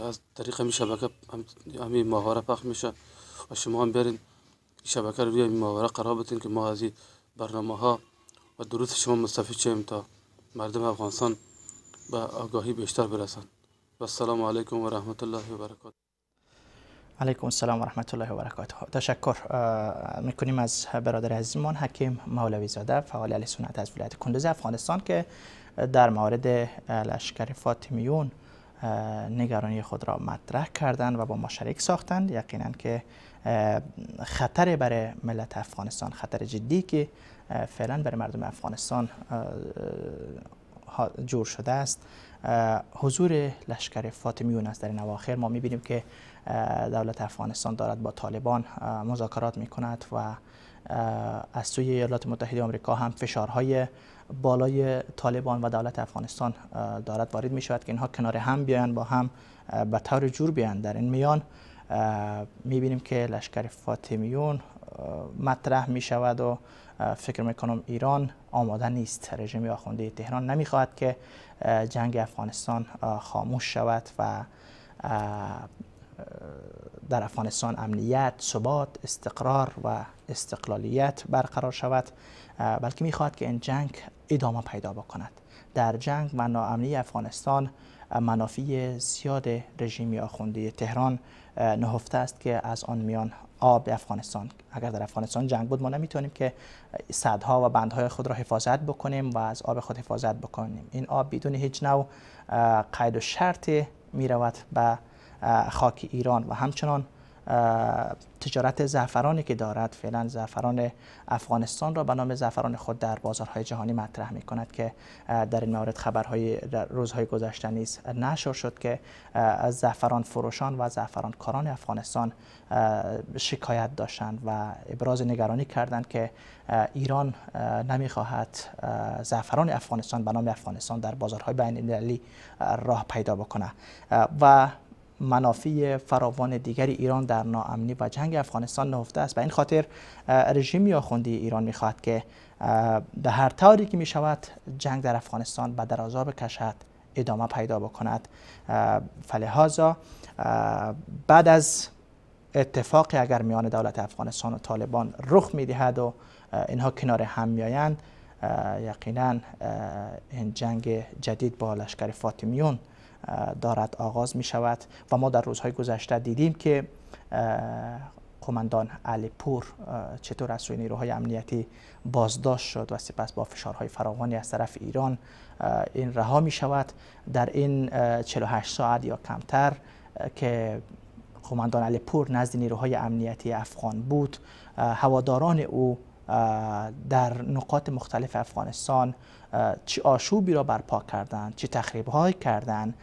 از طریق همین شبکه، همین ماهواره پخش میشه و شما هم برین شبکه رو روی ماهواره قرار بدین که ما از این برنامه ها و دروس شما مستفید شویم تا مردم افغانستان به آگاهی بیشتر برسند. و السلام علیکم و رحمت الله و برکاته. علیکم السلام و رحمت الله و برکاته. تشکر میکنیم از برادر عزیزمان حکیم مولوی زاده، فعال اهل سنت از ولایت کندز افغانستان که در مورد لشکر فاطمیون نگرانی خود را مطرح کردند و با ما شریک ساختند. یقینا که خطر برای ملت افغانستان، خطر جدی که فعلا برای مردم افغانستان جور شده است، حضور لشکر فاطمیون است. در این اواخر ما می‌بینیم که دولت افغانستان دارد با طالبان مذاکرات می‌کند و از سوی ایالات متحده آمریکا هم فشارهای بالای طالبان و دولت افغانستان دارد وارد می شود که اینها کنار هم بیان، با هم به طور جور بیان. در این میان می‌بینیم که لشکر فاطمیون مطرح می شود و فکر میکنم ایران آماده نیست. رژیم آخوندی تهران نمیخواهد که جنگ افغانستان خاموش شود و در افغانستان امنیت، ثبات، استقرار و استقلالیت برقرار شود، بلکه میخواهد که این جنگ ادامه پیدا بکند. در جنگ و ناامنی افغانستان منافع زیاد رژیم آخوندی تهران نهفته است که از آن میان آب افغانستان، اگر در افغانستان جنگ بود ما نمیتونیم که سدها و بندهای خود را حفاظت بکنیم و از آب خود حفاظت بکنیم. این آب بدون هیچ نوع قید و شرط میرود به خاک ایران و همچنان تجارت زعفرانی که دارد، فعلا زعفران افغانستان را به نام زعفران خود در بازارهای جهانی مطرح می کند که در این مورد خبرهای در روزهای گذشته نیز نشر شد که از زعفران فروشان و زعفران کاران افغانستان شکایت داشتند و ابراز نگرانی کردند که ایران نمیخواهد زعفران افغانستان به نام افغانستان در بازارهای بین المللی راه پیدا بکنه و منافع فراوان دیگری ایران در ناامنی و جنگ افغانستان نهفته است. به این خاطر رژیم آخوندی ایران میخواهد که به هر طوری که میشود جنگ در افغانستان به درازا بکشد، ادامه پیدا بکند. فلهذا بعد از اتفاقی اگر میان دولت افغانستان و طالبان رخ میدهد و اینها کنار هم میآیند، یقینا این جنگ جدید با لشکر فاطمیون دارد آغاز می شود و ما در روزهای گذشته دیدیم که قماندان علیپور چطور از سوی نیروهای امنیتی بازداشت شد و سپس با فشارهای فراوانی از طرف ایران این رها می شود. در این 48 ساعت یا کمتر که قماندان علیپور نزد نیروهای امنیتی افغان بود، هواداران او در نقاط مختلف افغانستان چه آشوبی را برپا کردند، چه تخریب‌هایی کردند،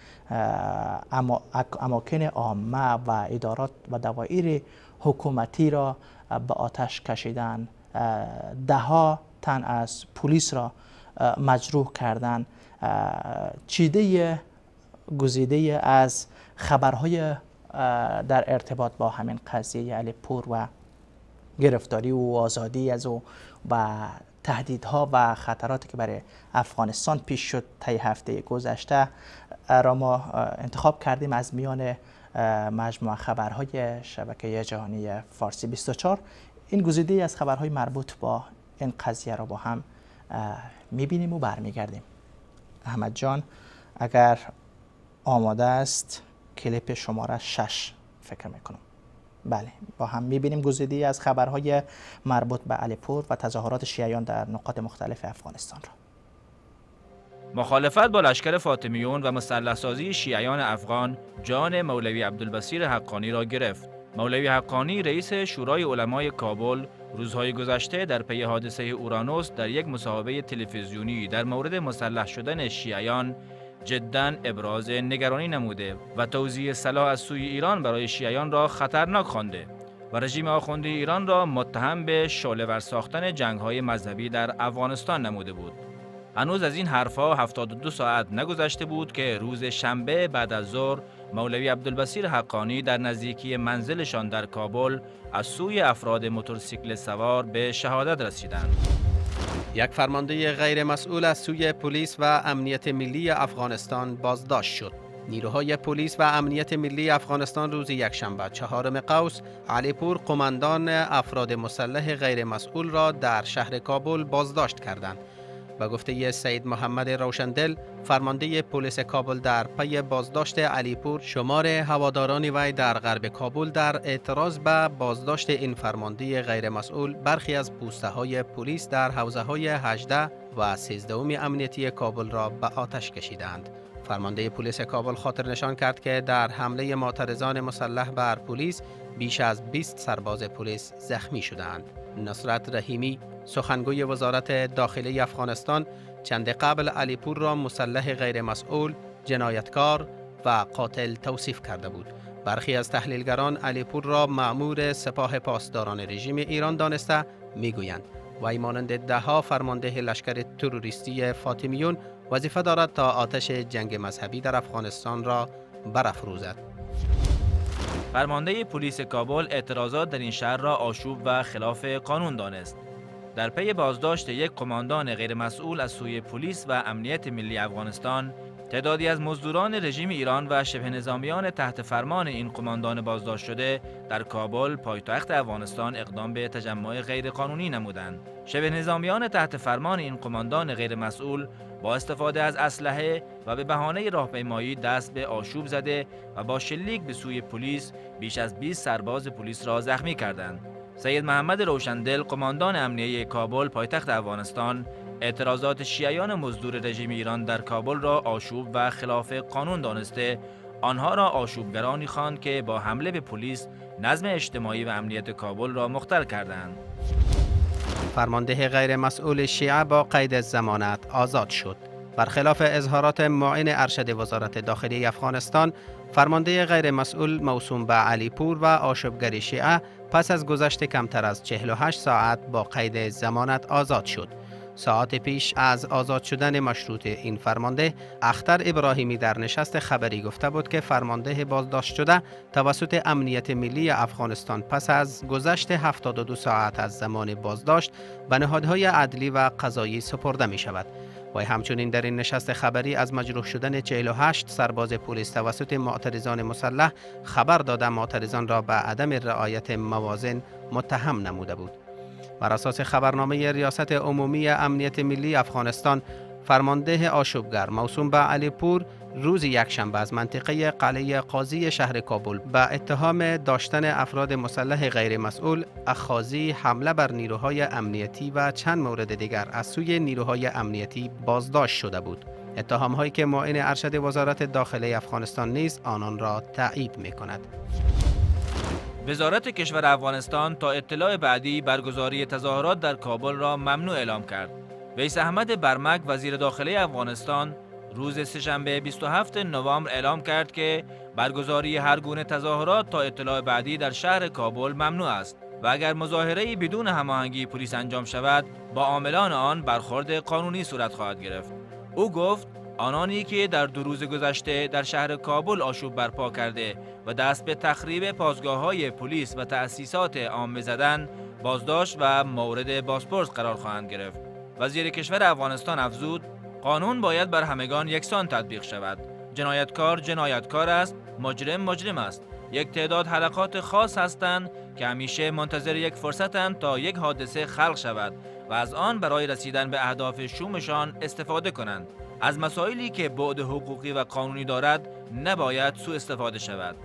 اما اماکن عامه و ادارات و دوایر حکومتی را به آتش کشیدند، ده ها تن از پلیس را مجروح کردند. چیده گزیده از خبرهای در ارتباط با همین قضیه علیپور و گرفتاری و آزادی از او و تهدیدها و خطراتی که برای افغانستان پیش شد طی هفته گذشته را ما انتخاب کردیم از میان مجموعه خبرهای شبکه جهانی فارسی 24. این گزیده از خبرهای مربوط با این قضیه را با هم میبینیم و برمیگردیم. احمد جان اگر آماده است کلیپ شماره 6 فکر میکنم. بله، با هم میبینیم گزیده‌ای از خبرهای مربوط به علیپور و تظاهرات شیعیان در نقاط مختلف افغانستان را. مخالفت با لشکر فاطمیون و مسلح سازی شیعیان افغان جان مولوی عبدالبصیر حقانی را گرفت. مولوی حقانی رئیس شورای علمای کابل روزهای گذشته در پی حادثه اورانوس در یک مصاحبه تلویزیونی در مورد مسلح شدن شیعیان جداً ابراز نگرانی نموده و توزیع سلاح از سوی ایران برای شیعیان را خطرناک خوانده و رژیم آخوندی ایران را متهم به شعله‌ور ساختن جنگ‌های مذهبی در افغانستان نموده بود. هنوز از این حرفها 72 ساعت نگذشته بود که روز شنبه بعد از ظهر مولوی عبدالبصیر حقانی در نزدیکی منزلشان در کابل از سوی افراد موتورسیکل سوار به شهادت رسیدند. یک فرمانده غیر مسئول از سوی پلیس و امنیت ملی افغانستان بازداشت شد. نیروهای پلیس و امنیت ملی افغانستان روز یکشنبه 4 قوس علیپور قماندان افراد مسلح غیر مسئول را در شهر کابل بازداشت کردند. به گفته سید محمد روشندل، فرمانده پلیس کابل، در پی بازداشت علیپور شمار هواداران وی در غرب کابل در اعتراض به بازداشت این فرمانده غیر مسئول برخی از پوسته های پلیس در حوزه های 18 و 13 امنیتی کابل را به آتش کشیدند. فرمانده پلیس کابل خاطر نشان کرد که در حمله معترضان مسلح بر پلیس بیش از 20 سرباز پلیس زخمی شدند. نصرت رحیمی، سخنگوی وزارت داخلی افغانستان، چند قبل علیپور را مسلح غیر مسئول، جنایتکار و قاتل توصیف کرده بود. برخی از تحلیلگران علیپور را مأمور سپاه پاسداران رژیم ایران دانسته میگویند وی مانند دهها فرمانده لشکر تروریستی فاطمیون وظیفه دارد تا آتش جنگ مذهبی در افغانستان را برافروزد. فرمانده پلیس کابل اعتراضات در این شهر را آشوب و خلاف قانون دانست. در پی بازداشت یک قماندان غیرمسئول از سوی پلیس و امنیت ملی افغانستان، تعدادی از مزدوران رژیم ایران و شبه نظامیان تحت فرمان این قماندان بازداشت شده در کابل پایتخت افغانستان اقدام به تجمع غیرقانونی نمودند. شبه نظامیان تحت فرمان این قماندان غیرمسئول با استفاده از اسلحه و به بهانه راهپیمایی دست به آشوب زده و با شلیک به سوی پلیس بیش از 20 سرباز پلیس را زخمی کردند. سید محمد روشندل، قماندان امنیه کابل پایتخت افغانستان، اعتراضات شیعیان مزدور رژیم ایران در کابل را آشوب و خلاف قانون دانسته، آنها را آشوبگرانی خواند که با حمله به پلیس نظم اجتماعی و امنیت کابل را مختل کردند. فرمانده غیر مسئول شیعه با قید ضمانت آزاد شد. برخلاف اظهارات معین ارشد وزارت داخلی افغانستان، فرمانده غیر مسئول موسوم به علیپور و آشوبگر شیعه پس از گذشت کمتر از 48 ساعت با قید ضمانت آزاد شد. ساعت پیش از آزاد شدن مشروط این فرمانده، اختر ابراهیمی در نشست خبری گفته بود که فرمانده بازداشت شده توسط امنیت ملی افغانستان پس از گذشت 72 ساعت از زمان بازداشت به نهادهای عدلی و قضایی سپرده می شود. وی همچنین در این نشست خبری از مجروح شدن 48 سرباز پلیس توسط معترضان مسلح خبر داده معترضان را به عدم رعایت موازن متهم نموده بود. بر اساس خبرنامه ریاست عمومی امنیت ملی افغانستان، فرمانده آشوبگر موسوم به علیپور روز یکشنبه از منطقه قلعه قاضی شهر کابل به اتهام داشتن افراد مسلح غیر مسئول، اخاذی، حمله بر نیروهای امنیتی و چند مورد دیگر از سوی نیروهای امنیتی بازداشت شده بود. اتهام هایی که معین ارشد وزارت داخله افغانستان نیز آنان را تایید می کند. وزارت کشور افغانستان تا اطلاع بعدی برگزاری تظاهرات در کابل را ممنوع اعلام کرد. ویس احمد برمک، وزیر داخله افغانستان، روز سه‌شنبه 27 نوامبر اعلام کرد که برگزاری هر گونه تظاهرات تا اطلاع بعدی در شهر کابل ممنوع است و اگر مظاهره‌ای بدون هماهنگی پلیس انجام شود، با عاملان آن برخورد قانونی صورت خواهد گرفت. او گفت آنانی که در 2 روز گذشته در شهر کابل آشوب برپا کرده و دست به تخریب پاسگاه‌های پلیس و تأسیسات عامه زدن، بازداشت و مورد بازپرس قرار خواهند گرفت. وزیر کشور افغانستان افزود: قانون باید بر همگان یکسان تطبیق شود. جنایتکار جنایتکار است، مجرم مجرم است. یک تعداد حلقات خاص هستند که همیشه منتظر یک فرصتند تا یک حادثه خلق شود و از آن برای رسیدن به اهداف شومشان استفاده کنند. از مسائلی که بعد حقوقی و قانونی دارد نباید سوء استفاده شود.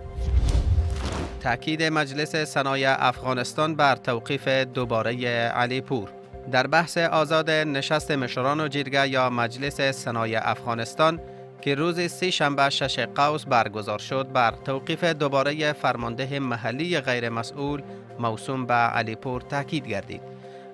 تأکید مجلس سنای افغانستان بر توقیف دوباره علیپور. در بحث آزاد نشست مشران و جرگه یا مجلس سنای افغانستان که روز سه شنبه 6 قوس برگزار شد، بر توقیف دوباره فرمانده محلی غیر مسئول موسوم به علیپور تاکید گردید.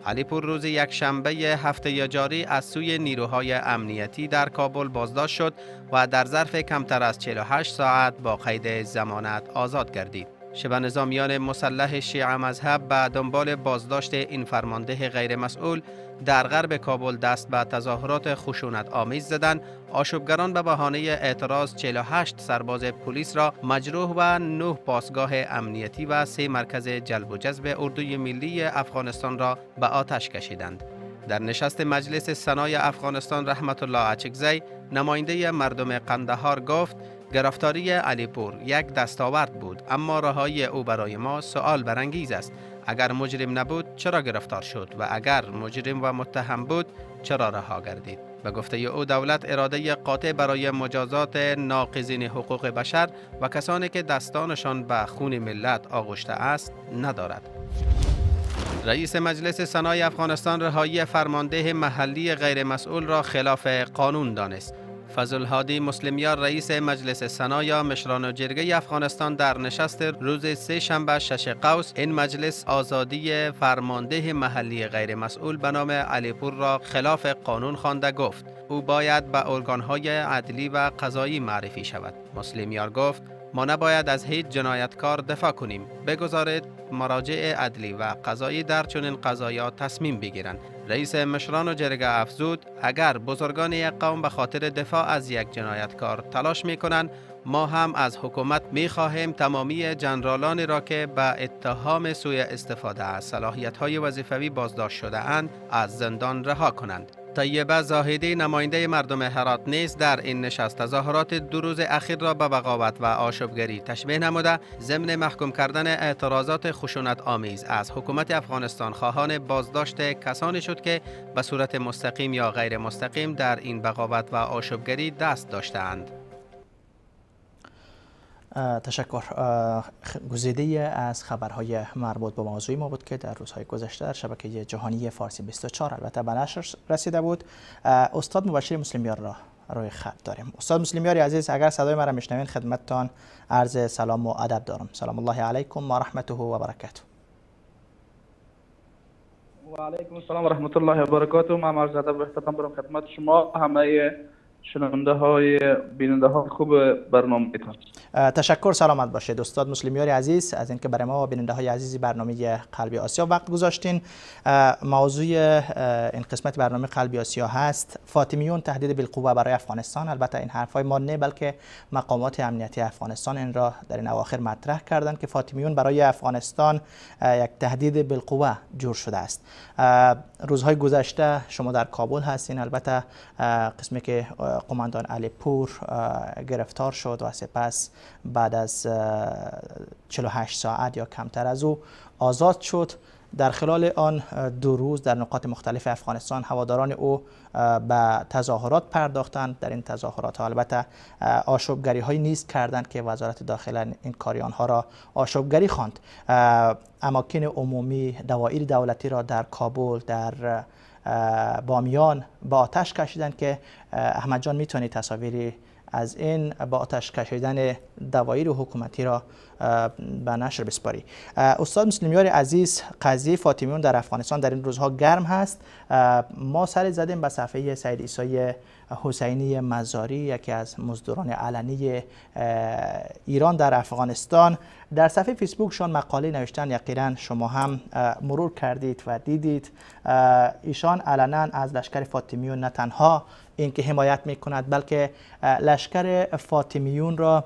علیپور روز یک شنبه هفته جاری از سوی نیروهای امنیتی در کابل بازداشت شد و در ظرف کمتر از 48 ساعت با قید ضمانت آزاد گردید. شبه نظامیان مسلح شیعه مذهب به دنبال بازداشت این فرمانده غیر مسئول در غرب کابل دست به تظاهرات خشونت آمیز زدند. آشوبگران به بهانه اعتراض 48 سرباز پلیس را مجروح و 9 پاسگاه امنیتی و 3 مرکز جلب و جذب اردوی ملی افغانستان را به آتش کشیدند. در نشست مجلس سنای افغانستان رحمت الله اچکزی نماینده مردم قندهار گفت گرفتاری علیپور یک دستاورد بود، اما رهایی او برای ما سوال برانگیز است. اگر مجرم نبود چرا گرفتار شد و اگر مجرم و متهم بود چرا رها گردید؟ به گفته او دولت اراده قاطع برای مجازات ناقضین حقوق بشر و کسانی که دستانشان به خون ملت آغشته است ندارد. رئیس مجلس سنای افغانستان رهایی فرمانده محلی غیر مسئول را خلاف قانون دانست. فضل هادی مسلمیار رئیس مجلس سنا یا مشران و جرگه افغانستان در نشست روز سه شنبه 6 قوس این مجلس آزادی فرمانده محلی غیر مسئول به نام علیپور را خلاف قانون خوانده گفت او باید به ارگان‌های عدلی و قضایی معرفی شود. مسلمیار گفت ما نباید از هیچ جنایتکار دفاع کنیم. بگذارید مراجع عدلی و قضایی در چنین قضایا تصمیم بگیرند. رئیس مشران و جرگه افزود اگر بزرگان یک قوم به خاطر دفاع از یک جنایتکار تلاش میکنند، ما هم از حکومت میخواهیم تمامی جنرالان را که به اتهام سوء استفاده از صلاحیت‌های وظیفوی بازداشت شده اند از زندان رها کنند. طیبه زاهدی نماینده مردم هرات نیز در این نشست تظاهرات دو روز اخیر را به بغاوت و آشوبگری تشبیه نموده، ضمن محکوم کردن اعتراضات خشونت آمیز از حکومت افغانستان خواهان بازداشت کسانی شد که به صورت مستقیم یا غیر مستقیم در این بغاوت و آشوبگری دست داشتند. تشکر. گزیده از خبرهای مربوط به موضوع ما بود که در روزهای گذشته در شبکه جهانی فارسی 24 البته به نشر رسیده بود. استاد مبشر مسلمیار را روی خط داریم. استاد مسلمیار عزیز، اگر صدای مرا میشنوین خدمتتان عرض سلام و ادب دارم. سلام الله علیکم و رحمته و برکاته. و علیکم السلام و رحمت الله و برکاته. من عرض ادب و احترام دارم خدمت شما همه شنونده های بیننده های خوب برنامه تان. تشکر، سلامت باشید استاد مسلمیار عزیز از اینکه برای ما و بیننده های عزیز برنامه قلبی آسیا وقت گذاشتین. موضوع این قسمت برنامه قلبی آسیا هست فاطمیون تهدید بالقوه برای افغانستان. البته این حرفای ما نه، بلکه مقامات امنیتی افغانستان این را در این اواخر مطرح کردند که فاطمیون برای افغانستان یک تهدید بالقوه جور شده است. روزهای گذشته شما در کابل هستین، البته قسمی که قماندان علیپور گرفتار شد و سپس بعد از 48 ساعت یا کمتر از او آزاد شد. در خلال آن دو روز در نقاط مختلف افغانستان هواداران او به تظاهرات پرداختند. در این تظاهرات ها البته آشوبگری های نیز کردند که وزارت داخله این کاری آنها را آشوبگری خواند. اماکن عمومی، دوایر دولتی را در کابل، در بامیان با آتش کشیدند که احمد جان میتونی تصاویری از این با آتش کشیدن دوایر حکومتی را به نشر بسپاری. استاد مسلمیار عزیز، قضیه فاطمیون در افغانستان در این روزها گرم هست. ما سر زدیم به صفحه سید عیسی حسینی مزاری، یکی از مزدوران علنی ایران در افغانستان. در صفحه فیسبوکشان مقاله نوشتن، یقینا شما هم مرور کردید و دیدید. ایشان علنا از لشکر فاطمیون نه تنها اینکه حمایت میکند، بلکه لشکر فاطمیون را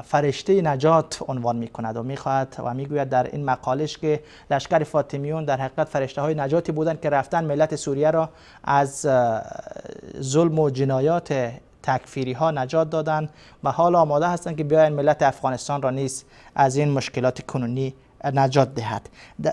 فرشته نجات عنوان میکند و میخواهد و میگوید در این مقالش که لشکر فاطمیون در حقیقت فرشته های نجاتی بودند که رفتن ملت سوریه را از ظلم و جنایات تکفیری ها نجات دادند و حالا آماده هستند که بیاین ملت افغانستان را نیز از این مشکلات کنونی نجات دهد.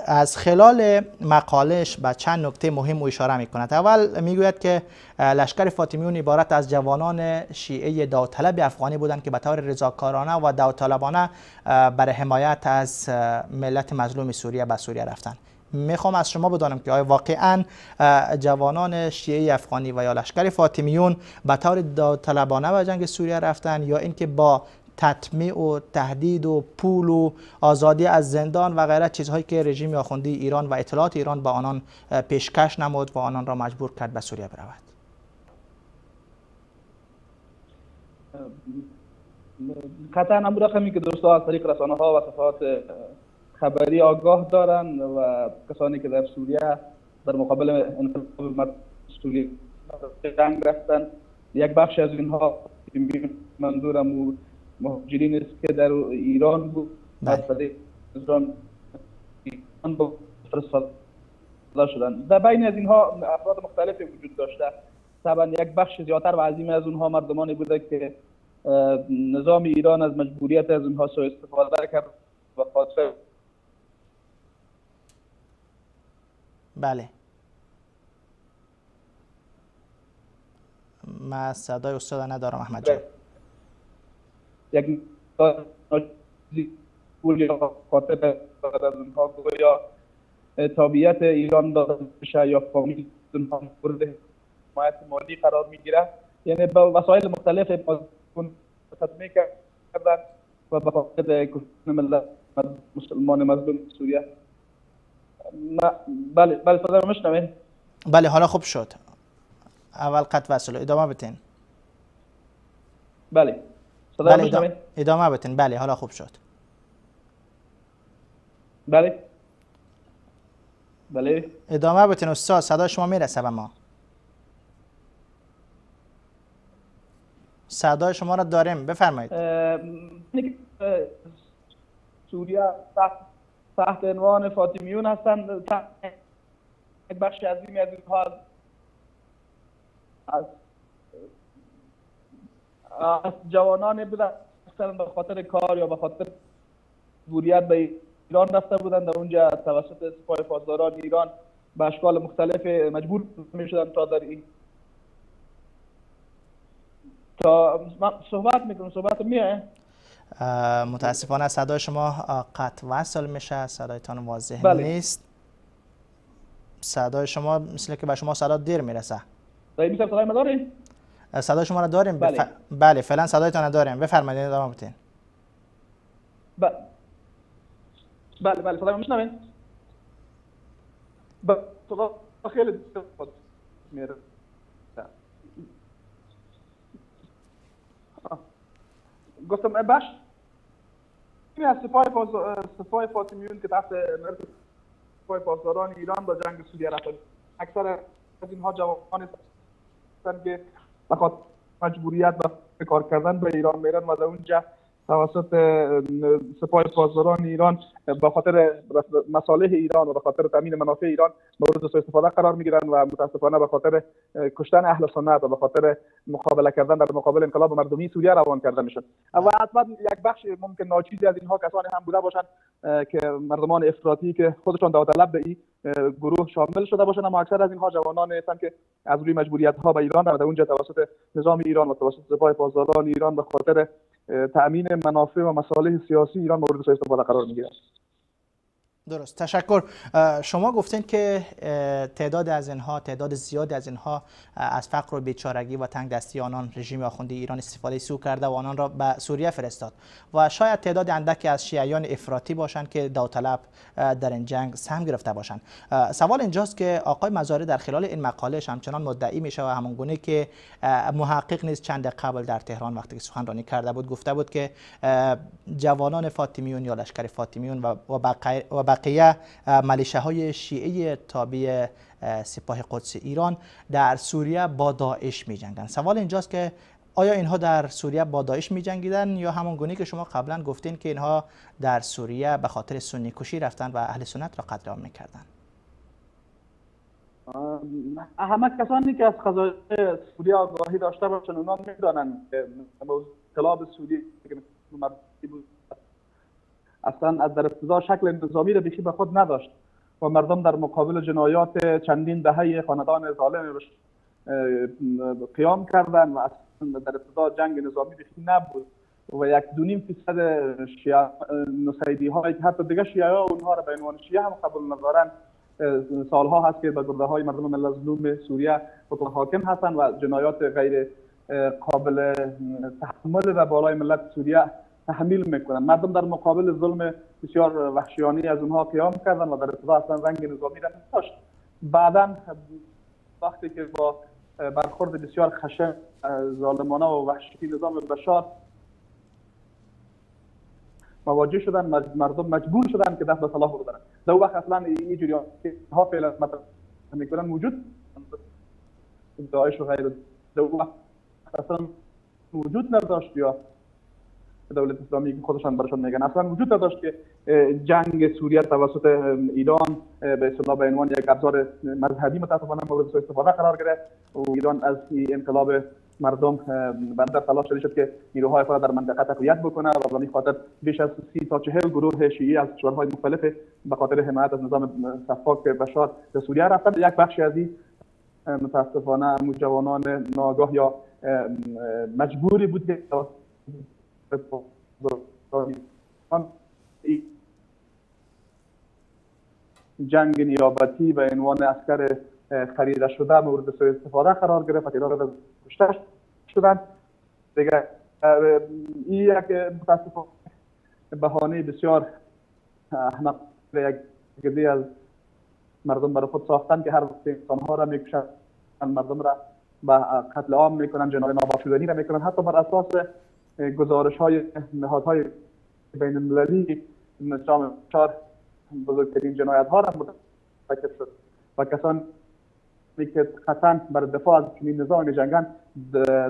از خلال مقالش به چند نکته مهم اشاره میکند. اول میگوید که لشکر فاطمیون عبارت از جوانان شیعه داوطلب افغانی بودند که به طور رضاکارانه و داوطلبانه برای حمایت از ملت مظلوم سوریه به سوریه رفتند. میخوام از شما بدانم که آیا واقعا جوانان شیعه افغانی و یا لشکر فاطمیون به طور داوطلبانه به جنگ سوریه رفتند یا اینکه با تطمیع و تهدید و پول و آزادی از زندان و غیره، چیزهایی که رژیم آخوندی ایران و اطلاعات ایران با آنان پیشکش نمود و آنان را مجبور کرد به سوریه برود؟ قطعا هم رقمی که دوستان از طریق رسانه ها و صفحات خبری آگاه دارند و کسانی که در سوریه در مقابل انقلاب سوریه جنگ رفتن، یک بخش از اینها منظورم مهاجرین است که در ایران بود، بله. ایران فرستاده شدند. در بین از اینها افراد مختلفی وجود داشته. طبعا یک بخش زیادتر و عظیم از اونها مردمانی بوده که نظام ایران از مجبوریت از اونها سوء استفاده کرد و خاطر بله. من صدای استاد ندارم احمد جان. یک پول یا خاطر از اونها گویا تابعیت ایران داده میشه یا فامیل اونها مورد حمایت مالی قرار میگیره، یعنی با وسایل مختلف تطمیع کردن و به خاطر کشتن ملت مسلمان مظلوم سوریه. بله بله صدا رو میشنوین؟ بله حالا خوب شد. اول قطع وصل، ادامه بتین. بله بله ادامه بتین. بله حالا خوب شد. بله بله ادامه بتین استاد، صدای شما میرسه به ما. صدای شما را داریم، بفرمایید. سوریه تحت عنوان فاطمیون هستند. یک بخش عظیمی از اینها از جوانان بودند به خاطر کار یا به خاطر مجبوریت به ایران رفته بودند. در اونجا توسط سپاه پاسداران ایران به اشکال مختلف مجبور می‌شدند تا در این تا من صحبت میکنم. صحبت میه؟ متاسفانه صدای شما قطع وصل میشه، صدایتان واضح بله. نیست. صدای شما مثل که به شما صدا دیر میرسه. صدای ما داریم؟ صدای شما را داریم. بله بله فعلا صدایتان را داریم، بفرمایید ادامه بدین. بله بله صدای ما میشنوین؟ صدا خیلی میره. گفتم بخش از سپاه فاطمیون که تحت سپاه پاسداران ایران با جنگ سوریه رفتن، اکثر از اینها جوانان هستند که به خاطر مجبوریت و کار کردن به ایران میرن و در اونجا توسط سپاه پاسداران ایران به خاطر مصالح ایران و به خاطر تامین منافع ایران مورد سوء استفاده قرار میگیرن و متاسفانه به خاطر کشتن اهل سنت و به خاطر مقابله کردن در مقابل انقلاب مردمی سوریه روان کرده میشن. و حتما یک بخش ممکن ناچیزی از اینها کسانی هم بوده باشند که مردمان افراطی که خودشان داوطلب به این گروه شامل شده باشند، اما اکثر از اینها جوانان هستند که از روی مجبوریت ها به ایران و اونجا توسط نظام ایران و توسط سپاه پاسداران ایران به خاطر تأمین منافع و مصالح سیاسی ایران مورد سوء استفاده قرار میگیرد. درست، تشکر. شما گفتین که تعداد از اینها، تعداد زیادی از اینها از فقر و بیچارگی و تنگ دستی آنان رژیم آخوندی ایران استفاده سو کرده و آنان را به سوریه فرستاد و شاید تعداد اندکی از شیعیان افراطی باشند که داوطلب در این جنگ سهم گرفته باشند. سوال اینجاست که آقای مزاری در خلال این مقالهش همچنان مدعی میشه و همان گونه که محقق نیز چند قبل در تهران وقتی که سخنرانی کرده بود گفته بود که جوانان فاطمیون یا لشکر فاطمیون و بقیه ملیشه های شیعه تابع سپاه قدس ایران در سوریه با داعش می جنگن. سوال اینجاست که آیا اینها در سوریه با داعش می جنگیدن یا همان گونه که شما قبلا گفتین که اینها در سوریه به خاطر سنی کشی رفتن و اهل سنت را قتل عام میکردن؟ همه کسانی که از قضایای سوریه آگاهی داشته باشند اونا میدانند که انقلاب سوریه که اصلا از در ابتدا شکل نظامی را بیخی به خود نداشت و مردم در مقابل جنایات چندین دهه خاندان ظالم قیام کردن و اصلا در ابتدا جنگ نظامی بیخی نبود و 1.5% شیعه نصیری هایی که حتی دیگه شیعه ها اونها را به عنوان شیعه هم قبول ندارن، سالها هست که به گرده های مردم مظلوم سوریه حاکم هستند و جنایات غیر قابل تحمل را بالای ملت سوریه تحمیل میکنن. مردم در مقابل ظلم بسیار وحشیانه از اونها قیام کردن و در ابتدا اصلا رنگ نظامی را نداشت. بعدا وقتی که با برخورد بسیار خشن، ظالمانه و وحشی نظام بشار مواجه شدن، مردم مجبور شدن که دست به سلاح بردارن. در وقت اصلا این جریان ها فعلا مطرح میکنن وجود داعش و غیره در وقت اصلا وجود نداشت، یا دولت اسلامی که خودشان برشان میگن اصلا وجود نداشت که جنگ سوریه توسط ایران به اصطلاح به عنوان یک ابزار مذهبی متاسفانه مورد سوء استفاده قرار گرفت و ایران از انقلاب مردم بندر تلاش شد که نیروهای خود در منطقه تقویت بکنه و به همین خاطر بیش از 30 تا 40 گروه شیعی از کشورهای مختلف به خاطر حمایت از نظام سفاک بشار به سوریه رفتن. یک بخشی از این متاسفانه جوانان ناآگاه یا مجبوری بود که جنگ نیابتی به عنوان عسکر خریده شده مورد سوء استفاده قرار گرفت و تعداد کشته شدن. دیگه این یک متاسفانه بهانه بسیار احمق یک گده از مردم برای خود ساختن که هر وقت انسانها را میکشن، مردم را به قتل عام میکنن، جنایت نابخشودنی را میکنن. حتی بر اساس گزارش های نهادهای بین المللی نظام بشار بزرگترین جنایت ها را مرتکب شد و کسانی که قطعا بر دفاع از چنین نظام می‌جنگند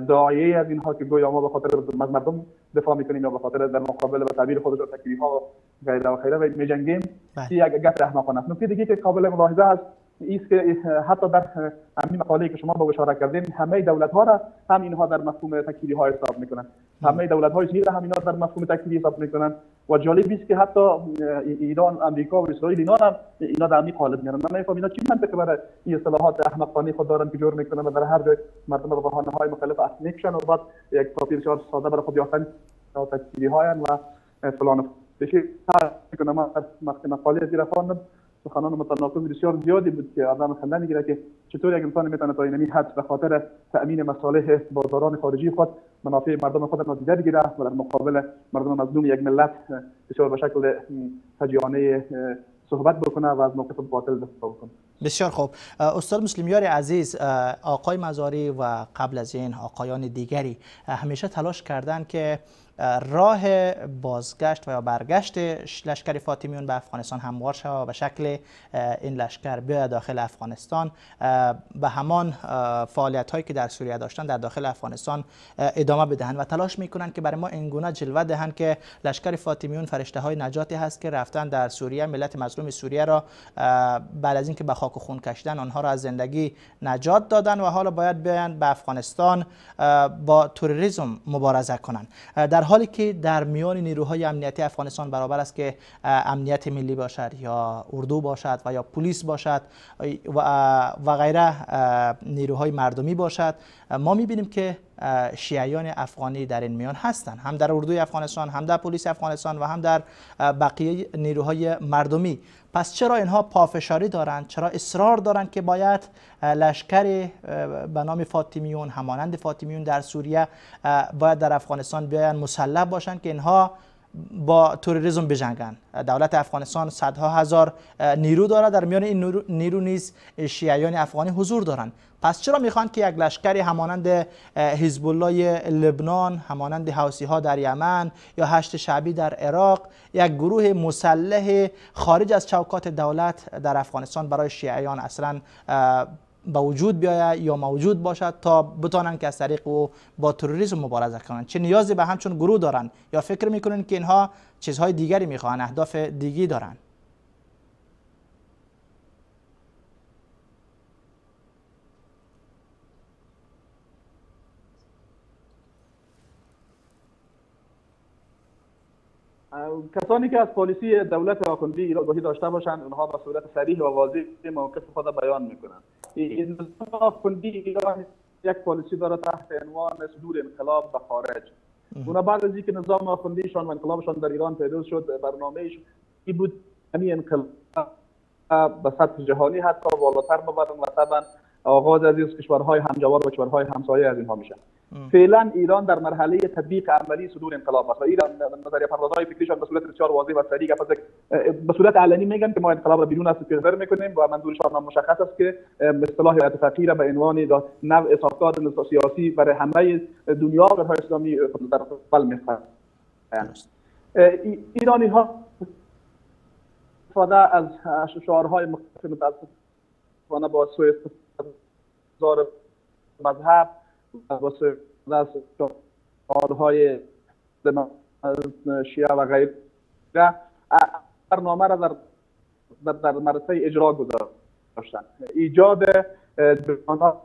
داعیه از اینها که گویا ما به خاطر از مردم دفاع میکنیم یا به خاطر در مقابل به تعبیر خودشون تکفیری ها و غیره و غیره می‌جنگیم، یک گپ احمقانه است. نکته دیگه که قابل ملاحظه است ایست که حتی در همین مقاله‌ای که شما به اشاره کردین همه دولت ها را هم اینها در مفهوم تکفیری ها حساب میکنن، همه دولت های سنی را هم اینها در مفهوم تکفیری حساب میکنن و جالب است که حتی ایران، امریکا و اسرائیل اینا هم اینا در همین قالب میارن. من نمیفهمم اینا چی منطقی برای این اصطلاحات احمقانه خود دارن که جور میکنن و در هر جای مردم را به بهانه‌های مختلف میکشن و بعد یک کاپی بسیار ساده برای خود یافتن تکفیری هاین و فلان بشه. من وقتی مقاله زیر خواندم سخنان متناقض بسیار زیادی بود که آدم خنده میگیره که چطور یک انسان میتونه تا اینمی حد به خاطر تأمین مصالح بازاران خارجی خود منافع مردم خود را نادیده بگیره و در مقابل مردم مظلوم یک ملت بسیار به شکل فجیعانه صحبت بکنه و از موقف باطل دفاع بکنه. بسیار خوب. استاد مسلمیار عزیز، آقای مزاری و قبل از این آقایان دیگری همیشه تلاش کردند که راه بازگشت و یا برگشت لشکر فاطمیون به افغانستان هموار شود و به شکل این لشکر بیاید داخل افغانستان، به همان فعالیت هایی که در سوریه داشتن در داخل افغانستان ادامه بدهند و تلاش میکنند که برای ما اینگونه جلوه دهند که لشکر فاطمیون فرشته های نجاتی هست که رفتن در سوریه، ملت مظلوم سوریه را بعد از اینکه به خاک و خون کشیدن آنها را از زندگی نجات دادن و حالا باید بیایند به افغانستان با تروریسم مبارزه کنند، در حالی که در میان نیروهای امنیتی افغانستان برابر است که امنیت ملی باشد یا اردو باشد و یا پلیس باشد و غیره، نیروهای مردمی باشد، ما میبینیم که شیعیان افغانی در این میان هستند، هم در اردوی افغانستان، هم در پلیس افغانستان و هم در بقیه نیروهای مردمی. پس چرا اینها پافشاری دارند؟ چرا اصرار دارند که باید لشکر به نام فاطمیون، همانند فاطمیون در سوریه، باید در افغانستان بیاین مسلح باشند که اینها با تروریسم بجنگن؟ دولت افغانستان صدها هزار نیرو دارد، در میان این نیرو نیز شیعیان افغانی حضور دارند. پس چرا میخوان که یک لشکری همانند حزب الله لبنان، همانند حوثی ها در یمن یا هشت شعبی در عراق، یک گروه مسلح خارج از چوکات دولت در افغانستان برای شیعیان اصلا به وجود بیاید یا موجود باشد تا بتانند که از طریق او با تروریسم مبارزه کنند؟ چه نیازی به همچون گروه دارند؟ یا فکر میکنن که اینها چیزهای دیگری میخواهند، اهداف دیگی دارند؟ کسانی که از پالیسی دولت آخوندی آگاهی داشته باشند اونها به صورت صریح و واضح موقف خود بیان میکنند. این آخوندی ایران یک پالیسی داره تحت عنوان صدور انقلاب به خارج. اونا بعد از اینکه نظام آخوندیشان و انقلابشان در ایران پیروز شد، برنامه‌اش این بود همین انقلاب به سطح جهانی حتی بالاتر ببرن و طبعا آغاز از کشورهای همجوار و کشورهای همسایه از اینها میشه. فعلا ایران در مرحله تطبیق عملی صدور انقلاب است و ایران نظریه پردازهای فکریشان به صورت بسیار واضح و صریح به صورت علنی میگن که ما انقلاب را بیرون از کشور میکنیم و منظورشان هم مشخص است که اصطلاح ولایت فقیه را به عنوان نوع ساختار سیاسی برای همه دنیا و کشورهای اسلامی در قبال میخواهند. ایرانی ها استفاده از شعارهای مختلف متاسفانه با سوء استفاده مذهب با سوء شعارهای شیعه و غیره برنامه را در مرحله اجرا گذاشتن. ایجاد جریانات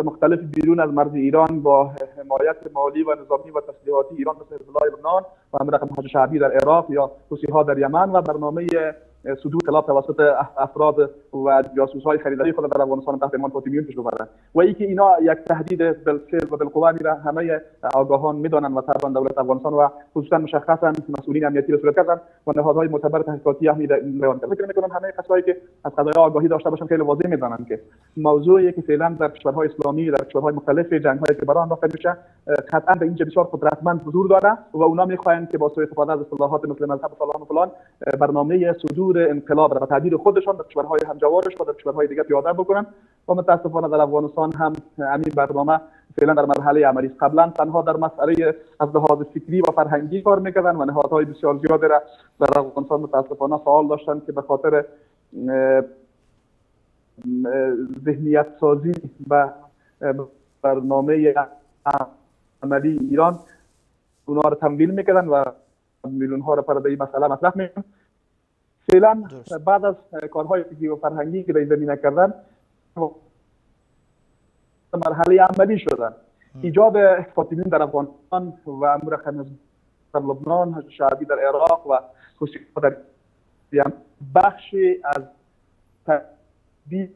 مختلف بیرون از مرز ایران با حمایت مالی و نظامی و تسلیحاتی ایران مثل حزب الله لبنان و هم رقم حج شعبی در عراق یا حوثی‌ها در یمن و برنامه صدور انقلاب توسط افراد و جاسوس‌های خریداری خود در افغانستان تحت عنوان فاطمیون پیش ببرند و اینکه اینا یک تهدید بالفعل و بالقوه را همه آگاهان میدانند و طبعا دولت افغانستان و خصوصا مشخصا مسئولین امنیتی را صورت کردن و نهادهای معتبر تحقیقاتی هم بیان کردن. فکر می‌کنم همه کسایی که از قضایا آگاهی داشته باشند خیلی واضح میدانند که موضوعی که فعلا در کشورهای اسلامی در کشورهای مختلف جنگ‌هایی که برای انداخته میشه قطعا به اینجا بسیار قدرتمند حضور داره و اونا میخواهند که با سوء استفاده از اصطلاحات مثل مذهب و فلان و فلان برنامه صدور انقلاب را به تعبیر خودشان در کشورهای همجوارش و در کشورهای دیگه پیاده بکنن و متاسفانه در افغانستان هم همین برنامه فعلا در مرحله عملی است. قبلا تنها در مسئله از لحاظ فکری و فرهنگی کار میکردن و نهادهای بسیار زیادی را در افغانستان متاسفانه فعال داشتند که به خاطر ذهنیت سازی و برنامه عملی ایران اونها را تمویل میکردن و میلیون ها را برای این مسئله مصرف میکردن. فعلا بعد از کارهای فکری و فرهنگی که در این زمینه کردن مرحله عملی شدن. ایجاد فاطمیون در افغانستان و امور در لبنان، شعبی در عراق و حوثی‌ها در یمن بخشی از تطبیق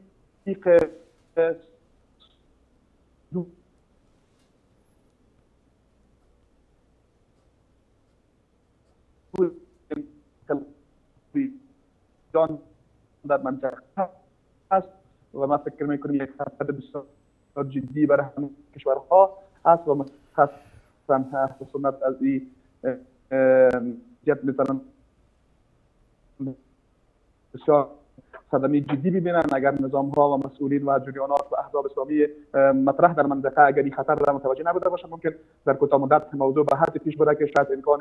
در منطقه است و ما فکر میکنیم یک خطر بسیار جدی برای همه کشورها است و مشخصا اهل سنت از این جهت میتونن بسیار صدمه جدی ببینن اگر نظام ها و مسئولین و جریانات و احزاب اسلامی مطرح در منطقه اگر این خطر را متوجه نبوده باشند ممکن در کوتاه مدت موضوع به حد پیش بره که شاید امکان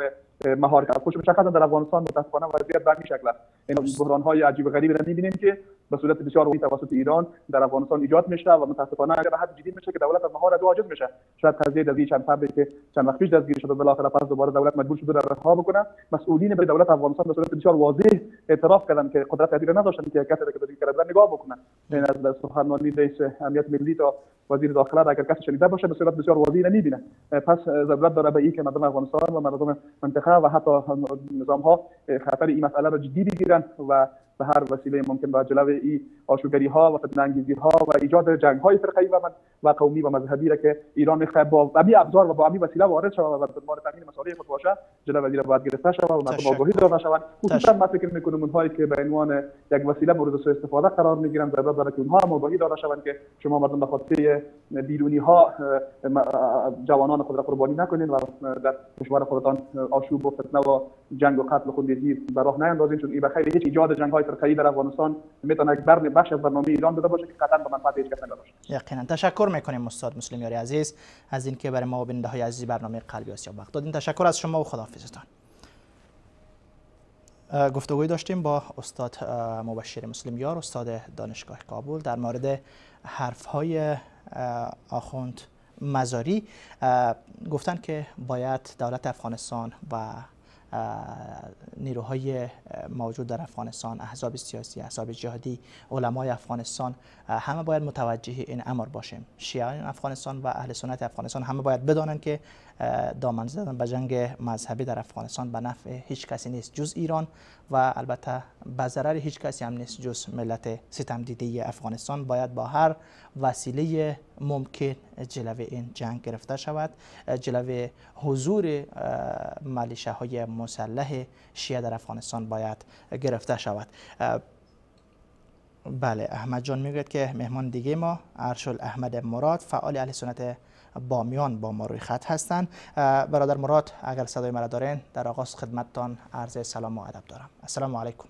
مهار کرد. خوش مشخصا در افغانستان متاسفانه وضعیت به همین شکل است. این بحران های عجیب و غریبی را می‌بینیم که به صورت بسیار واضح توسط ایران در افغانستان ایجاد میشه و متاسفانه به حد جدی میشه که دولت از مهار از عاجز میشه. شاید قضیه دزدی چند فردی که چند وقت پیش دستگیر شد و بالاخره پس دوباره دولت مجبور شد رها بکنه. مسئولین به دولت افغانستان به صورت بسیار واضح اعتراف کردند که قدرت اداره نداشتن که کسی که دستگیر کرده نگاه بکنن. این از سخنرانی رئیس امنیت ملی تا وزیر داخله اگر کسی شنیده باشه به صورت بسیار واضح نمیبینه. پس ضرورت داره به این که مردم افغانستان و مردم منطقه و حتی نظام ها خطر این مسئله را جدی بگیرن و به هر وسیله ممکن با جلو این آشوبگری ها و فتنه انگیزی ها و ایجاد جنگ های فرقه‌ای و قومی و مذهبی را که ایران میخواد با همین ابزار و با همین وسیله وارد شود و دنبال تامین مصالح خود باشه جلو وزیر باید گرفته شود و مردم آگاهی داده شوند. خصوصا من فکر میکنم اونهایی که به عنوان یک وسیله مورد سوء استفاده قرار میگیرن ضرورت داره که اونها هم آگاهی داده شوند که شما مردم به خاطر بیرونی ها جوانان خود را قربانی نکنین و در کشور خودتان آشوب و فتنه و جنگ و قتل و خونریزی به راه نیندازین، چون این به خیر هیچ ایجاد جنگ های فرقه‌ای در افغانستان میتونه یک بخش از برنامه ایران بوده باشه که قطعا به منفعت هیچ کس نباشه. یقینا تشکر میکنیم استاد مسلم یاری عزیز از اینکه برای ما و بیننده های عزیز برنامه قلبی آسیا وقت دادین. تشکر از شما و خداحافظتان. گفتگوی داشتیم با استاد مبشر مسلم یار، استاد دانشگاه کابل، در مورد حرف‌های آخوند مزاری. گفتن که باید دولت افغانستان و نیروهای موجود در افغانستان، احزاب سیاسی، احزاب جهادی، علمای افغانستان، همه باید متوجه این امر باشیم. شیعیان افغانستان و اهل سنت افغانستان همه باید بدانند که دامن زدن به جنگ مذهبی در افغانستان به نفع هیچ کسی نیست جز ایران و البته به ضرر هیچ کسی هم نیست جز ملت ستم دیده افغانستان. باید با هر وسیله ممکن جلوی این جنگ گرفته شود، جلوی حضور ملیشه های مسلح شیعه در افغانستان باید گرفته شود. بله، احمد جان میگوید که مهمان دیگه ما ارشل احمد مراد، فعال اهل سنت بامیان، با ما روی خط هستند. برادر مراد، اگر صدای مرا دارین، در آغاز خدمتتان عرض سلام و ادب دارم. السلام علیکم.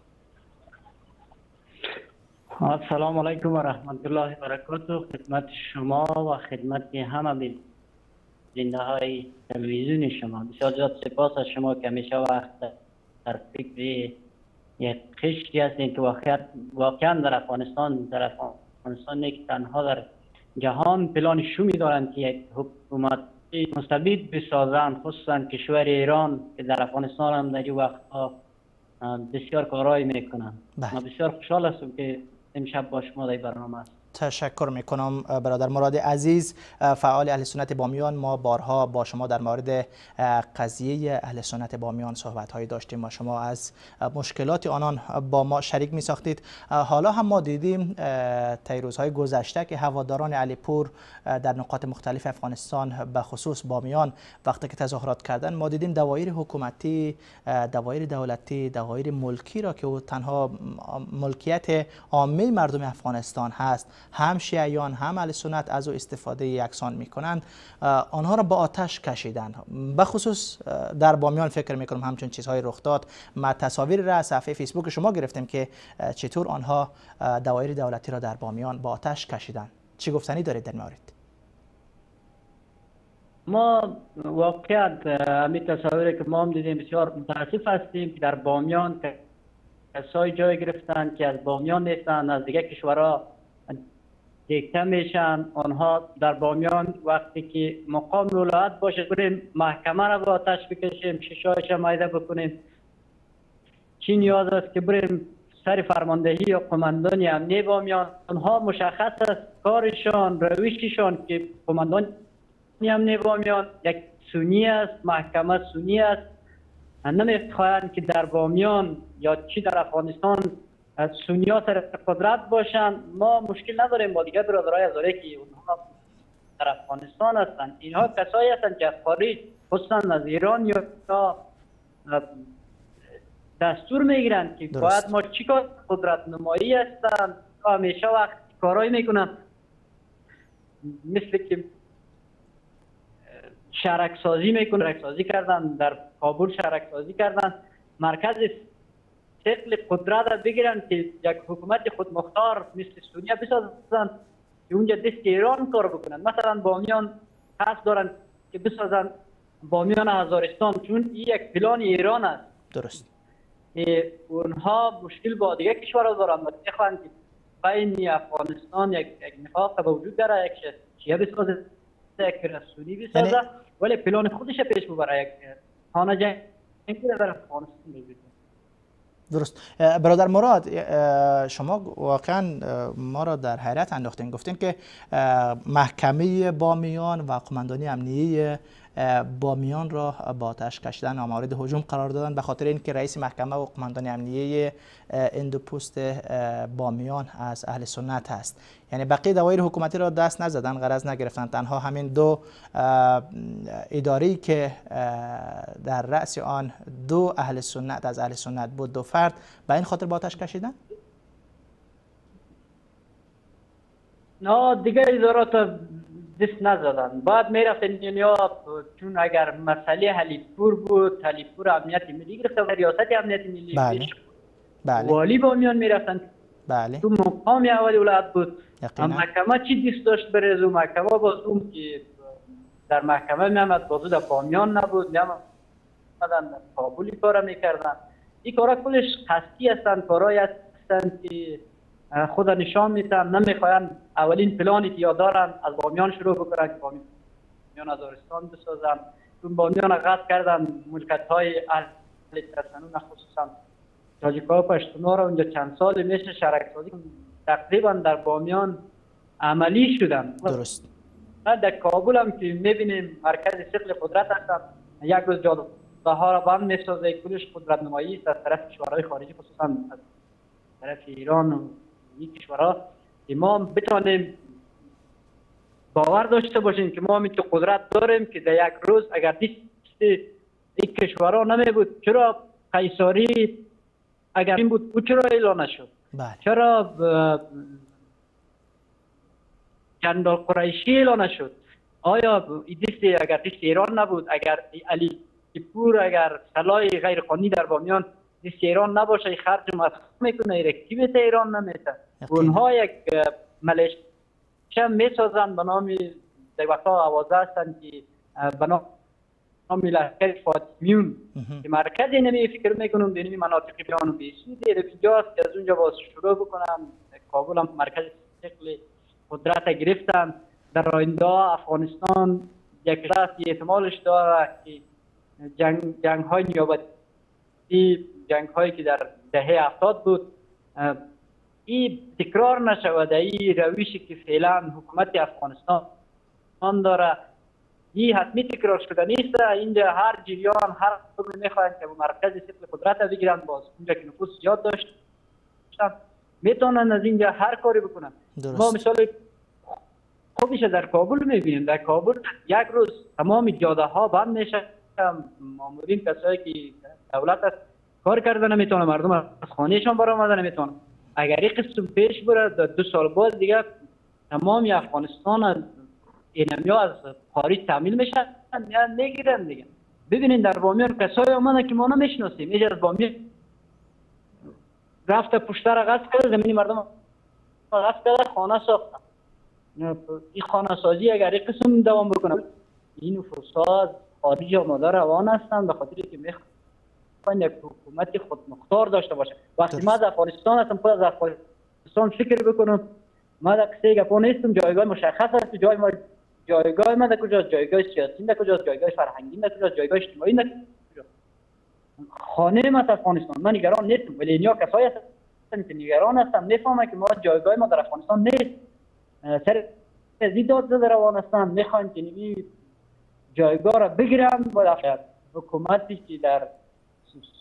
السلام علیکم و رحمت الله و برکاته. خدمت شما و خدمت همه بیننده های تلویزیون شما بسیار زیاد سپاس از شما که همیشه وقت در فکر یک قشری هستین که واقعا در افغانستان یک تنها در جهان پلان شومی دارند که یک حکومت مستبد بسازند، خصوصا کشور ایران که در افغانستان هم در این وقتها بسیار کارایی میکنند. من بسیار خوشحال هستم که امشب با شما در برنامه هستم. تشکر میکنم برادر مراد عزیز، فعال اهل سنت بامیان. ما بارها با شما در مورد قضیه اهل سنت بامیان صحبت هایی داشتیم و شما از مشکلات آنان با ما شریک می ساختید. حالا هم ما دیدیم طی روزهای گذشته که هواداران علیپور در نقاط مختلف افغانستان به خصوص بامیان وقتی که تظاهرات کردن، ما دیدیم دوایر حکومتی، دوایر دولتی، دوایر ملکی را که تنها ملکیت عامه مردم افغانستان هست، هم شیعیان هم اهل سنت از او استفاده یکسان میکنند، آنها را با آتش کشیدن. به خصوص در بامیان فکر میکنم همچون چیزهای رخ داد. ما تصاویر را از صفحه فیسبوک شما گرفتیم که چطور آنها دوایر دولتی را در بامیان با آتش کشیدن. چی گفتنی دارید در مورد؟ ما واقعا همین تصاویری که ما هم دیدیم بسیار متاسف هستیم که در بامیان کسایی جای گرفتن که از بامیان نیستن، از دیگه کشورها دیکته میشن. آنها در بامیان وقتی که مقام ولایت باشه بریم محکمه را به آتش بکشیم، ششایش میده بکنیم، چی نیاز است که بریم سر فرماندهی یا قماندان امنیه بامیان؟ آنها مشخص است کارشان، روششان که قماندان امنیه بامیان یک سونی است، محکمه سونی است. نمیخواهند که در بامیان یا چی در افغانستان سونیا سر قدرت باشند. ما مشکل نداریم با دیگر برادرای هزاره که اونها در افغانستان هستند. اینها کسایی هستند که از خارج، خصوصا از ایران یا دستور میگیرند که باید ما چیکار، قدرت نمایی هستند. همیشه وقت کارایی میکنن مثل که شهرک سازی میکنن، شهرک سازی کردن در کابل، شهرک سازی کردن، مرکز ثقل قدرت را بگیرن که یک حکومت خودمختار مثل سوریه بسازن که اونجا دست ایران کار بکنن. مثلا بامیان قصد دارن که بسازن بامیان هزارستان، چون این یک پلان ایران است. درست. اونها مشکل با دیگه کشورها دارن و میخوان که بین افغانستان یک نفاق به وجود داره، یک شیعه بسازه، یک رسونی بسازه، ولی پلان خودش پیش ببره، یک خانه جنگی در افغانستان وجود. درست. برادر مراد، شما واقعا ما را در حیرت انداختین. گفتین که محکمه بامیان و قماندانی امنیه بامیان را با آتش کشیدن و مورد هجوم قرار دادن به خاطر اینکه رئیس محکمه و قماندان امنیه این دو پست بامیان از اهل سنت هست. یعنی بقیه دوایر حکومتی را دست نزدن، غرض نگرفتن، تنها همین دو اداری که در رأس آن دو اهل سنت از اهل سنت بود، دو فرد، به این خاطر با آتش کشیدن؟ نه دیگه ادارات دست نزدن. بعد میرفتن یا چون اگر مسئله هلیپور بود، هلیپور امنیت ملی گرفته و ریاست امنیت ملی. بله. بله. والی بامیان میرفتن. بله. تو مقام اول ولایت بود. محکمه چی دست داشت برز و محکمه باز اون که در محکمه میامد بازو در بامیان نبود، میامدن در کابل کار میکردن. این کارا کلش قصدی هستند، کارایی هستند که خود نشان میتن، نمیخواین اولین پلانی که یاد دارن از بامیان شروع بکنن که بامیان هزارستان بسازن. چون بامیان غصب کردن، ملکت های اهل تسنن، خصوصا تاجیک‌ها و پشتون‌ها را اونجا چند سال میشه شرک سازی تقریبا در بامیان عملی شدن. درست. در کابل هم که میبینیم مرکز ثقل قدرت هستن، یک روز جاده ها را بند میسازه، کلش قدرت نمایی است از طرف کشورهای خارجی، خصوصا از طرف ایران و این کشورها، که ما بتانیم باور داشته باشیم که ما تو قدرت داریم که در یک روز اگر دست این کشورها نمی بود، چرا قیصاری اگر این بود او چرا اعلان نشد؟ بله. چرا جنرال قریشی اعلان نشد؟ آیا دست اگر دست ایران نبود، اگر علی پور اگر سلاح غیر قانونی در بامیان دست ایران نباشه، خرج مصرف میکنه، کی به ایران نمیته؟ اونها یک ملیشه میسازن به نام در وقتا آوازه هستند که به نام لشکر فاطمیون که مرکز نمی فکر میکنم به نمی مناطق بیان و بیسود اینجاست که از اونجا باز شروع بکنن. کابل هم مرکز ثقل قدرت گرفتن. در آینده افغانستان یک رست احتمالش داره که جنگ های نیابتی، جنگ هایی که در دهه 70 بود، این تکرار نشود. این روشی که فعلا حکومت افغانستان داره این حتمی تکرار شده نیست. اینجا هر جریان هر قوم میخواهند که مرکز ثقل قدرت بگیرن، باز اونجا که نفوذ زیاد داشتن میتونن از اینجا هر کاری بکنن. درست. ما مثال خوبیش در کابل میبینیم. در کابل یک روز تمام جاده ها بند میشه، مامورین کسایی که دولت است کار کرده نمیتونه، مردم از خانهشان برآمده نمیتونه. اگر این قسم پیش بره در 2 سال بعد دیگه تمام افغانستان از اینمیا از خارج تامین میشن، میگیرن دیگه. ببینین در بامیان کسایی آمدن که ما نمیشناسیم، اینجا از بامیان رفته پشت را غصب کرده، زمین مردم غصب کرده، خانه ساختن. این خانه سازی اگر این قسم دوام بکنه، این نفوسات خارج آماده روان هستند به خاطر که میخوان یک حکومت خودمختار داشته باشه. وقتی ما از افغانستان هستم، خود از افغانستان فکر بکنم، ما در قصه گپا نیستم، جایگاه مشخص است. جای ما، جایگاه ما در کجاست؟ جایگاه سیاسی در کجاست؟ جایگاه فرهنگی در کجاست؟ جایگاه اجتماعی در کجاست؟ خانه ما افغانستان. من نگران نیستم، ولی اینها کسایی هستند که نگران هستند، میفهمند که ما جایگاه ما در افغانستان نیست. سر از این داد زده روان هستند، میخوایم که این جایگاه را بگیرن. باید حکومتی که در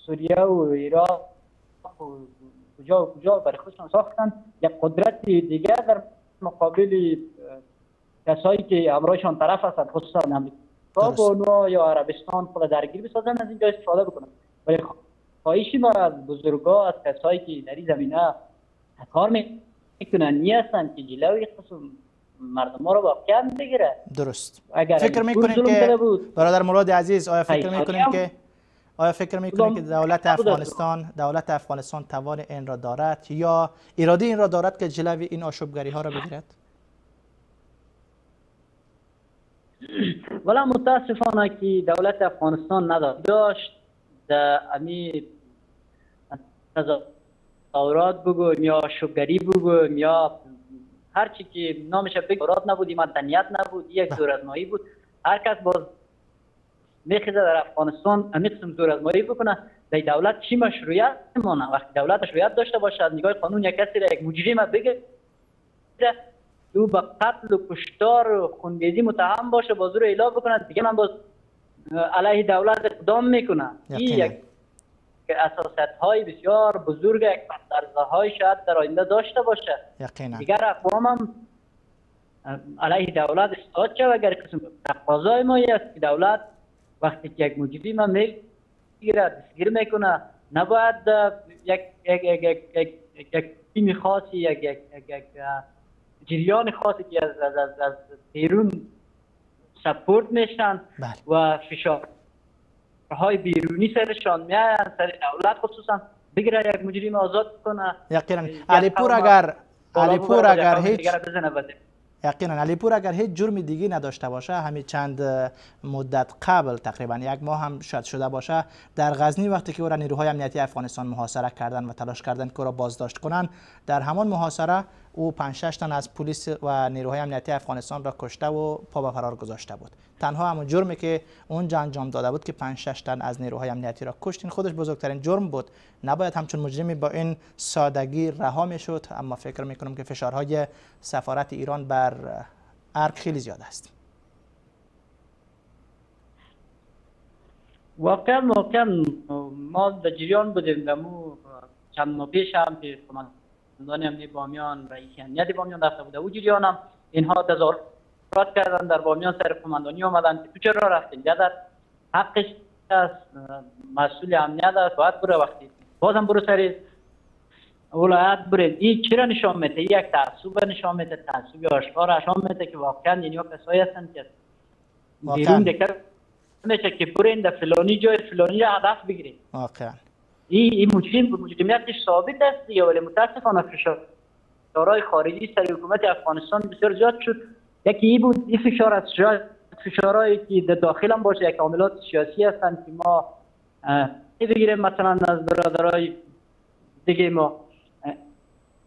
سوریه و عراق و کجا و کجا برای خودشان ساختن، یک قدرت دیگر در مقابل کسایی که همراهشان طرف هستند، خصوصا امریکا با اونها یا عربستان، خود درگیر بسازن، از اینجا استفاده بکنن. ولی خواهشی ما از بزرگا، از کسایی که در این زمینه کار میکنن، نیستن که جلوی قسم مردم ها رو واقعا بگیره. درست. اگر فکر میکنیم که برادر مراد عزیز، آیا فکر میکنیم که دولت افغانستان توان این را دارد یا اراده این را دارد که جلوی این آشوبگری ها را بگیرد؟ ولی متاسفانه که دولت افغانستان نداشت در امی تظاهرات بگویم یا آشوبگری بگویم یا هر چی که نامش بگویم، نبود، مدنیت نبود، یک زورآزمایی بود. هر کس باز میخیزه در افغانستان امی قسم زورآزمایی بکنه، در دولت چی مشروعیت مانه؟ وقتی دولت مشروعیت داشته باشه، از نگاه قانون یک کسی را، یک مجرم بگیره، او به قتل و کشتار و خونریزی متهم باشه، باز او رو اعلام بکنه، دیگه من باز علیه دولت اقدام میکنه. این یک اساست های بسیار بزرگ، یک پس‌لرزه های شاید در آینده داشته باشه. یقینا دیگر اقوام هم علیه دولت استاد شود. اگر قسم تقاضای ما است که دولت وقتی که یک مجرم میگیره، دستگیر میکنه، نباید یک یک یک یک یک یک تیم خاصی، یک یک یک یک جریان خاصی که از از از از بیرون سپورت میشن و فشارهای بیرونی سرشان میاین، سر دولت خصوصا، بگیره یک مجرم آزاد کنه. یقینا علیپور اگر هیچ جرم دیگه نداشته باشه، همین چند مدت قبل تقریبا یک ماه هم شاید شده باشه، در غزنی وقتی که او را نیروهای امنیتی افغانستان محاصره کردن و تلاش کردن که او را بازداشت کنند، در همان محاصره او 5-6 تن از پلیس و نیروهای امنیتی افغانستان را کشته و پا به فرار گذاشته بود. تنها همون جرمی که اونجا انجام داده بود که 5-6 تن از نیروهای امنیتی را کشت، این خودش بزرگترین جرم بود. نباید همچون مجرمی با این سادگی رها میشد. اما فکر میکنم که فشارهای سفارت ایران بر ارگ خیلی زیاد است. واقعا ما در جریان بودیم. در چند ماه پیش هم که قماندان امنیت بامیان، رئیس امنیت بامیان رفته بوده، او جریان هم اینها تظاهرات کردن در بامیان، سر قماندانی آمدن که تو چرا رفتین؟ در حقش است، مسئول امنیت است، باید بره، وقتی بازم برو سر ولایت برید. این چرا نشان میده؟ یک تعصب نشان میده، تعصب آشکار نشان میده که واقعا اینها کسایی هستند که بیرون دیگه میشه که برین در فلانی جای فلانی را هدف بگیرید. واقعا این مجرمیتش ثابت است دیگه، ولی متاسفانه فشارهای خارجی سر حکومت افغانستان بسیار زیاد شد. یکی این بود، این فشار از فشارهایی که در داخل هم باشه، یک عاملات سیاسی هستند که ما بگیریم مثلا از برادرای دیگه ما،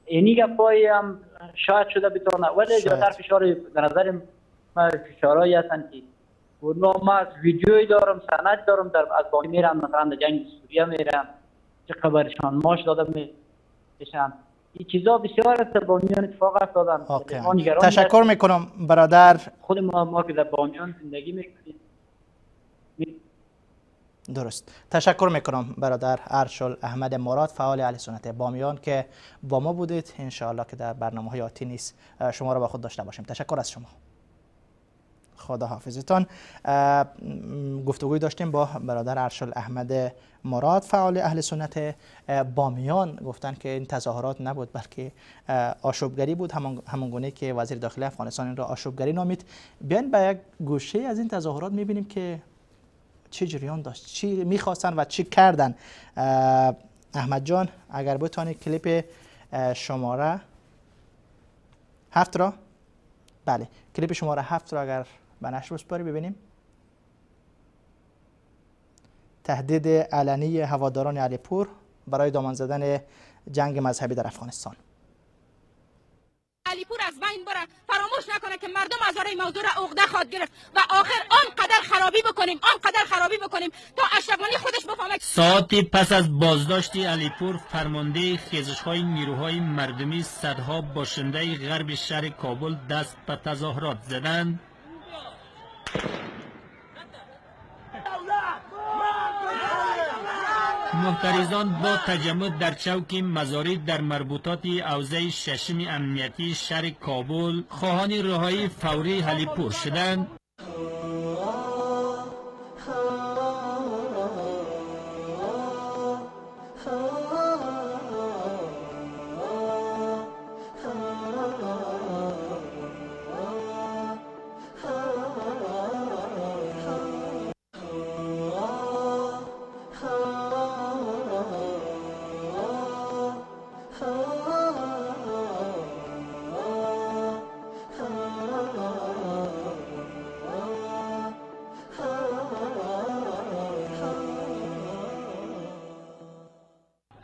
اینی گپایی هم شاید شده بتونه، ولی زیادتر فشار به نظر من فشارهایی هستند که ما از ویدیوی دارم، سند دارم، در از بامی میرم مثلا در جنگ سوریه میرم چه خبرشان ماش داده میشن. این چیزا بسیار است بامیان اتفاق افتادن. تشکر میکنم برادر. خود ما که در بامیان زندگی میکنیم. درست. تشکر میکنم برادر ارشل احمد مراد، فعال اهل سنت بامیان که با ما بودید. انشاءالله که در برنامه های آتی نیز شما را با خود داشته باشیم. تشکر از شما. خدا حافظتان. گفتگوی داشتیم با برادر ارشل احمد مراد، فعال اهل سنت بامیان. گفتن که این تظاهرات نبود بلکه آشوبگری بود، همان گونه که وزیر داخله افغانستان این را آشوبگری نامید. بیاین به یک گوشه از این تظاهرات میبینیم که چه جریان داشت، چی میخواستن و چی کردن. احمد جان اگر بتانی کلیپ شماره 7 را، بله کلیپ شماره 7 را اگر به نشر بسپاری ببینیم. تهدید علنی هواداران علیپور برای دامن زدن جنگ مذهبی در افغانستان. علیپور از بین بره، فراموش نکنه که مردم از این موضوع را عقده خواهد گرفت و آخر آنقدر خرابی بکنیم، آنقدر خرابی بکنیم تا اشرف غنی خودش بفهمه. ساعتی پس از بازداشت علیپور، فرمانده خیزش‌های نیروهای مردمی، صدها باشنده غرب شهر کابل دست به تظاهرات زدند. معترضان با تجمع در چوک مزاری در مربوطات حوزه ششم امنیتی شهر کابل خواهان رهایی فوری علیپور شدند.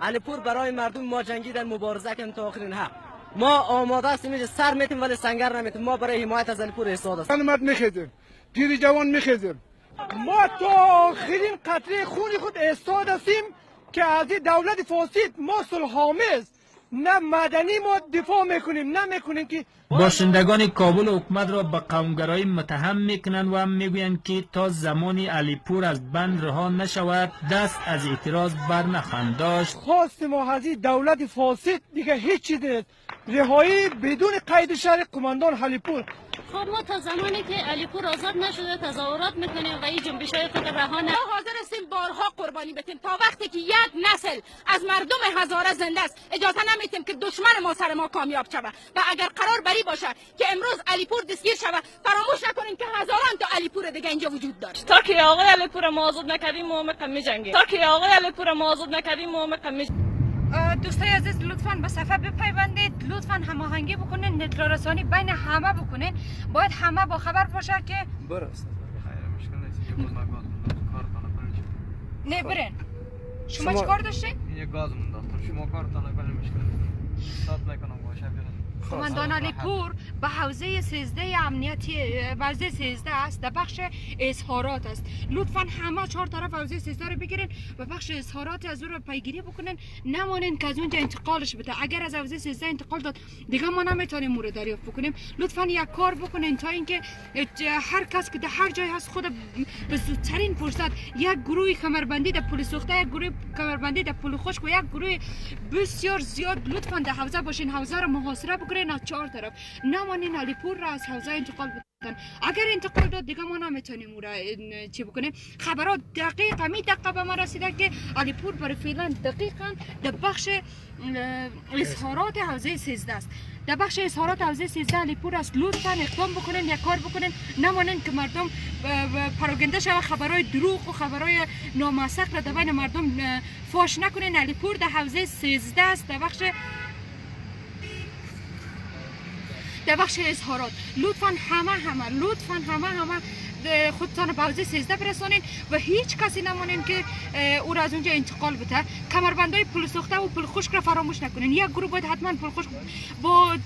علیپور برای مردم ما جنگیدن، مبارزه کردن تا آخرین حق. ما آماده هستیم، اینجا سر میتیم ولی سنگر نمیتیم. ما برای حمایت از علیپور ایستاده هستیم. مرد میخیزیم، پیر جوان میخیزیم. ما تا آخرین قطره خون خود ایستاده هستیم که از این دولت فاسد ما صلح‌آمیز نه مدنی ما دفاع میکنیم، نه میکنیم که باشندگان کابل حکومت را به قومگرایی متهم میکنند و میگویند که تا زمان علیپور از بند رها نشود دست از اعتراض بر نخواهند داشت. خواست ما از این دولت فاسد دیگه هیچ چیز نیست، رهایی بدون قید شرط قماندان علیپور. خب ما تا زمانی که علیپور آزاد نشده تظاهرات میکنیم و این جنبش های خود رها نه. ما حاضر هستیم بارها قربانی بدیم تا وقتی که یک نسل از مردم هزاره زنده است اجازه نمیدیم که دشمن ما سر ما کامیاب شود و اگر قرار بری باشه که امروز علیپور دستگیر شود فراموش نکنیم که هزاران تا علیپور دیگه اینجا وجود داره. تا که آقای علیپور ما آزاد نکردیم ما میجنگیم. تا که آقای علیپور ما آزاد نکردیم ما میجنگیم. دوستای عزیز لطفاً به صفحه بپیوندید، لطفاً هماهنگی بکنین، اطلاع رسانی بین همه بکنین، باید همه با خبر باشه که برو استاد خیر مشکل نیست. نه برین. شما چیکار داشتین؟ یه گاز منداختم. شما کارتان نکنین مشکل نیست. صاف میکنم باشه برین. قماندان علیپور به حوزه 13 امنیتی، حوزه 13 است، در بخش اظهارات است. لطفا همه چهار طرف حوزه 13 رو بگیرین و بخش اظهارات از او رو پیگیری بکنین، نمانین که از اونجا انتقالش بده. اگر از حوزه 13 انتقال داد دیگه ما نمیتونیم او رو دریافت بکنیم. لطفا یک کار بکنین تا اینکه هر کس که در هر جای هست خود به زودترین فرصت یک گروه کمربندی در پل سوخته، یک گروه کمربندی در پل خشک و یک گروه بسیار زیاد لطفا در حوزه باشین، حوزه رو محاصره بکنین از چهار طرف. نمانین علیپور را از حوزه انتقال بدن. اگر انتقال داد دیگه ما نمیتونیم او را چی بکنیم. خبرات دقیق همین دقیقه به ما رسیده که علیپور برای فعلا دقیقا در بخش اظهارات حوزه 13 است. در بخش اظهارات حوزه 13 علیپور است. لطفا اقدام بکنین، یک کار بکنین، نمانین که مردم پراگنده شوه، خبرهای دروغ و خبرهای ناموثق را در بین مردم فاش نکنین. علیپور در حوزه 13 است، در بخش اظهارات. لطفا همه لطفا همه خودتان به حوزه 13 برسانین و هیچ کسی نمانین که او را از اونجا انتقال بده. کمربندای پل سوخته و پل خشک را فراموش نکنین. یک گروه باید حتما پل خشک با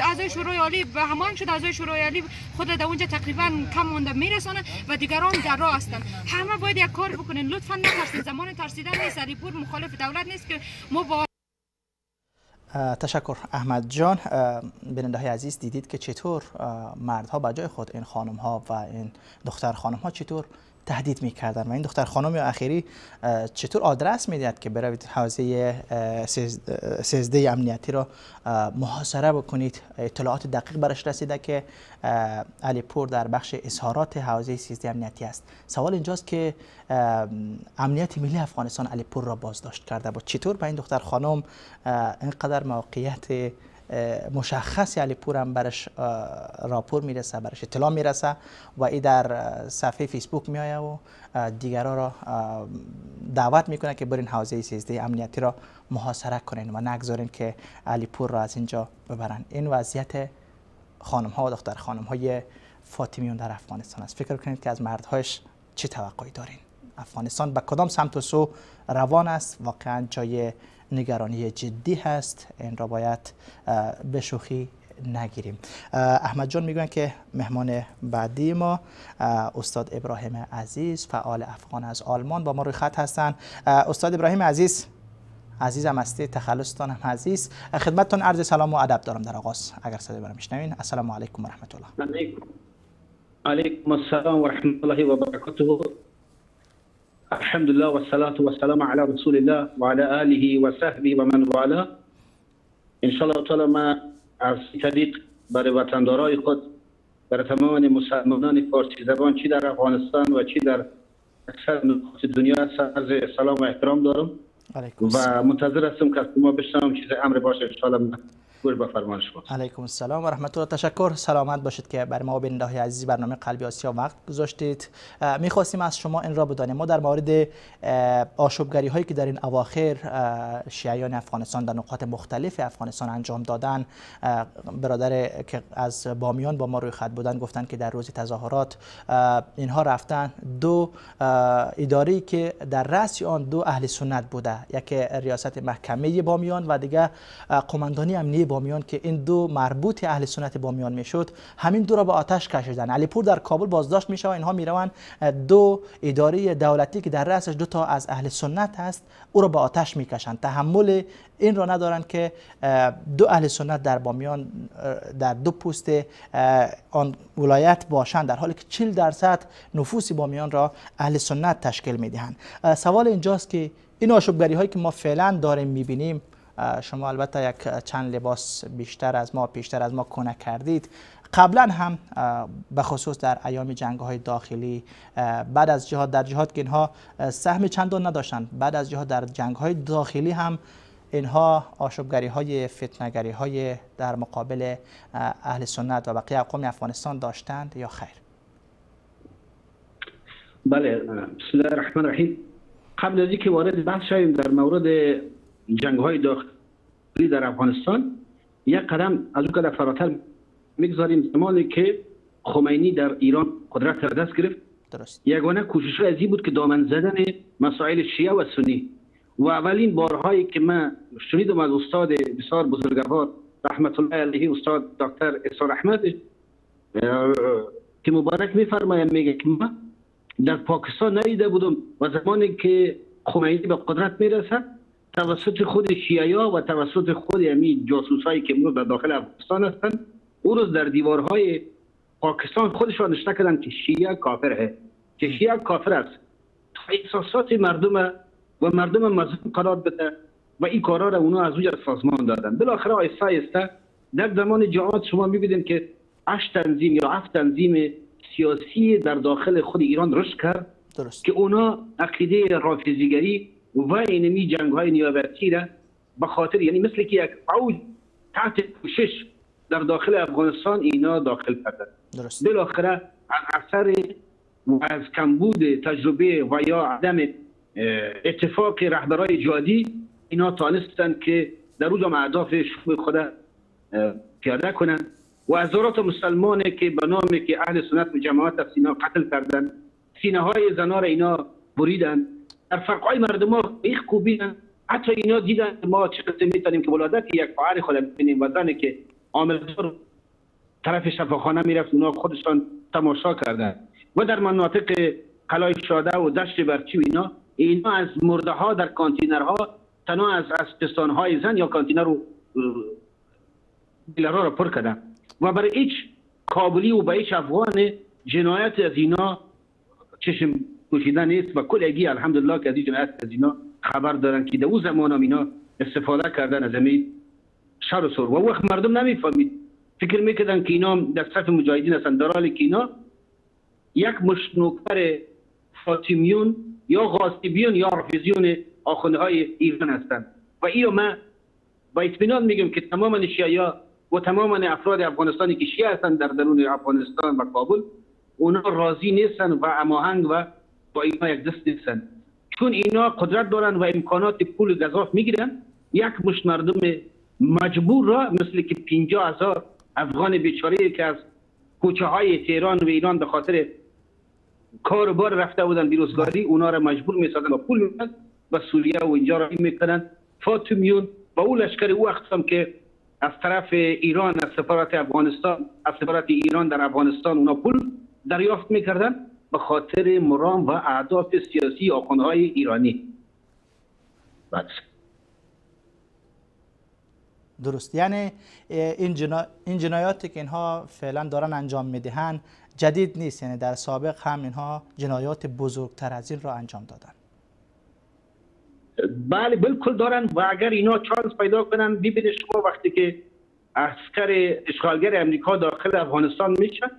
اعضای شورای عالی به هماهنگ شد. اعضای شورای عالی خود در اونجا تقریبا کم مونده میرسانن و دیگران در راه هستند. همه باید یک کار بکنین. لطفا نترسین، زمان ترسیدن نیست. علیپور مخالف دولت نیست که ما با تشکر احمد جان. بیننده های عزیز، دیدید که چطور مردها به جای خود این خانم ها و این دختر خانم ها چطور تهدید میکردن و این دختر خانم اخیری چطور آدرس میدهد که بروید حوزه 13 امنیتی را محاصره بکنید. اطلاعات دقیق برش رسیده که علیپور در بخش اظهارات حوزه 13 امنیتی است. سوال اینجاست که امنیت ملی افغانستان علیپور را بازداشت کرده بود، چطور به این دختر خانم اینقدر موقعیت مشخص علیپور هم برش راپور میرسه، برش اطلاع میرسه و ای در صفحه فیسبوک میآید و دیگران را دعوت میکنه که برین حوزه 13 امنیتی را محاصره کنین و نگذارین که علیپور را از اینجا ببرن. این وضعیت خانم ها و دختر خانم های فاطمیون در افغانستان است. فکر کنید که از مردهایش چه توقعی دارین؟ افغانستان به کدام سمت و سو روان است؟ واقعا جای نگرانی جدی هست، این را باید به شوخی نگیریم. احمد جان میگوین که مهمان بعدی ما استاد ابراهیم عزیز، فعال افغان از آلمان، با ما روی خط هستند. استاد ابراهیم عزیز، عزیزم هستی، تخلصتان هم عزیز، خدمتتان عرض سلام و ادب دارم در آغاز. اگر صدای مرا میشنوین، السلام علیکم و رحمت الله. علیکم السلام و رحمت الله و برکاته. الحمد لله والصلاة والسلام على رسول الله وعلى آله وصحبه ومن والاه. ان شاء الله تعالی ما از طریق برای وطندارای خود، برای تمام مسلمانان فارسی زبان چی در افغانستان و چی در اکثر نقاط دنیا عرض سلام و احترام دارم و منتظر هستم که از شما بشنوم چیز امر باشه ان شاء الله. گوش به فرمان شما. علیکم السلام و رحمت الله. تشکر، سلامت باشید که بر ما بیننده های عزیز برنامه قلبی آسیا وقت گذاشتید. میخواستیم از شما این را بدانیم، ما در مورد آشوبگری هایی که در این اواخر شیعیان افغانستان در نقاط مختلف افغانستان انجام دادن، برادر که از بامیان با ما روی خط بودن گفتن که در روز تظاهرات اینها رفتن دو اداری که در رأس آن دو اهل سنت بوده، یکی ریاست محکمه بامیان و دیگه قماندانی امنیه بامیان که این دو مربوط اهل سنت بامیان میشد، همین دو را به آتش کشیدن. علیپور در کابل بازداشت میشه و اینها میروند دو اداره دولتی که در رأسش دو تا از اهل سنت هست او را به آتش میکشند. تحمل این را ندارند که دو اهل سنت در بامیان در دو پوست آن ولایت باشند، در حالی که 40% نفوس بامیان را اهل سنت تشکیل میدهند. سوال اینجاست که این آشوبگری هایی که ما فعلا داریم میبینیم، شما البته یک چند لباس بیشتر از ما پیشتر از ما کنه کردید، قبلا هم به خصوص در ایام جنگ های داخلی بعد از جهاد، در جهاد که اینها سهم چندان نداشتند، بعد از جهاد در جنگ های داخلی هم اینها آشوبگری های فتنگری های در مقابل اهل سنت و بقیه اقوام افغانستان داشتند یا خیر؟ بله، بسم الله الرحمن الرحیم. قبل از اینکه وارد بحث شویم در مورد جنگ های داخلی در افغانستان، یک قدم از اون قدم فراتر میگذاریم. زمانی که خمینی در ایران قدرت را دست گرفت، درست، یگانه کوشش از این بود که دامن زدن مسائل شیعه و سنی، و اولین بارهایی که من شنیدم از استاد بسیار بزرگوار رحمت الله علیه استاد دکتر اسرار احمد که مبارک میفرماید، میگه که ما در پاکستان ندیده بودم و زمانی که خمینی به قدرت میرسه توسط خود شیعه و توسط خود یعنی جاسوسایی که امروز در داخل افغانستان هستند، او روز در دیوارهای پاکستان خودشان نشته کردن که شیعه کافر هست، که شیعه کافر است، تا احساسات مردم و مردم مظلوم قرار بده و این کارا را اونا از اونجا سازمان دادن. بالاخره آیسته آیسته در زمان جهاد شما میبینید که 8 تنظیم یا 7 تنظیم سیاسی در داخل خود ایران رشد کرد. درست. که اونا عقیده رافضیگری و اینمی جنگ های نیابتی را به خاطر یعنی مثل که یک فوج تحت پوشش در داخل افغانستان اینا داخل کردن. درست. بالاخره از اثر و از کمبود تجربه و یا عدم اتفاق رهبرای جهادی اینا تانستند که در روز هم اهداف شوم خود پیاده کنند و هزارات مسلمان که به نام که اهل سنت و جماعت است اینا قتل کردند، سینه های زنا را اینا بریدند، در فرقای مردم ها بیخ کوبیدند. حتی اینا دیدن ما چه قسم میتونیم که ولادت یک خواهر خود ببینیم و زنی که عاملدار طرف شفاخانه میرفت اونا خودشان تماشا کردند و در مناطق قلعه شاده و دشت برچی و اینا از مرده ها در کانتینرها تنها از پستان های زن یا کانتینر و بیلرها را پر کردن و برای هیچ کابلی و به هیچ افغان جنایت از اینا چشم پوشیده نیست و کلگی الحمدلله که از این جنایت از اینا خبر دارن که در او زمان هم اینا استفاده کردن از همین شر و سر و وقت مردم نمیفهمید، فکر میکردن که اینا در صف مجاهدین هستند، در حالی که اینا یک مشت نوکر فاطمیون یا غاصبیون یا رافضیون آخوندهای ایران هستند. و اینو من با اطمینان میگم که تمام شیعه و تمام افراد افغانستانی که شیعه هستند در درون افغانستان و کابل اونا راضی نیستن و هماهنگ و با اینا یک دست نیستن، چون اینا قدرت دارن و امکانات پول گزاف میگیرن. یک مشت مردم مجبور را مثل که 50,000 افغان بیچاره که از کوچه های تهران و ایران به خاطر کار و بار رفته بودن بیروزگاری، اونا را مجبور میسازن و پول میدن و سوریه و اینجا را میکنن فاطمیون و او لشکر او وقت هم که از طرف ایران، از سفارت افغانستان، از سفارت ایران در افغانستان اونا پول دریافت میکردن به خاطر مرام و اهداف سیاسی آخوندهای ایرانی. بس. درست. یعنی این جنایاتی که اینها فعلا دارن انجام میدهن جدید نیست، یعنی در سابق هم اینها جنایات بزرگتر از این را انجام دادن. بله بالکل دارن و اگر اینا چانس پیدا کنن، ببینید شما وقتی که عسکر اشغالگر امریکا داخل افغانستان میشن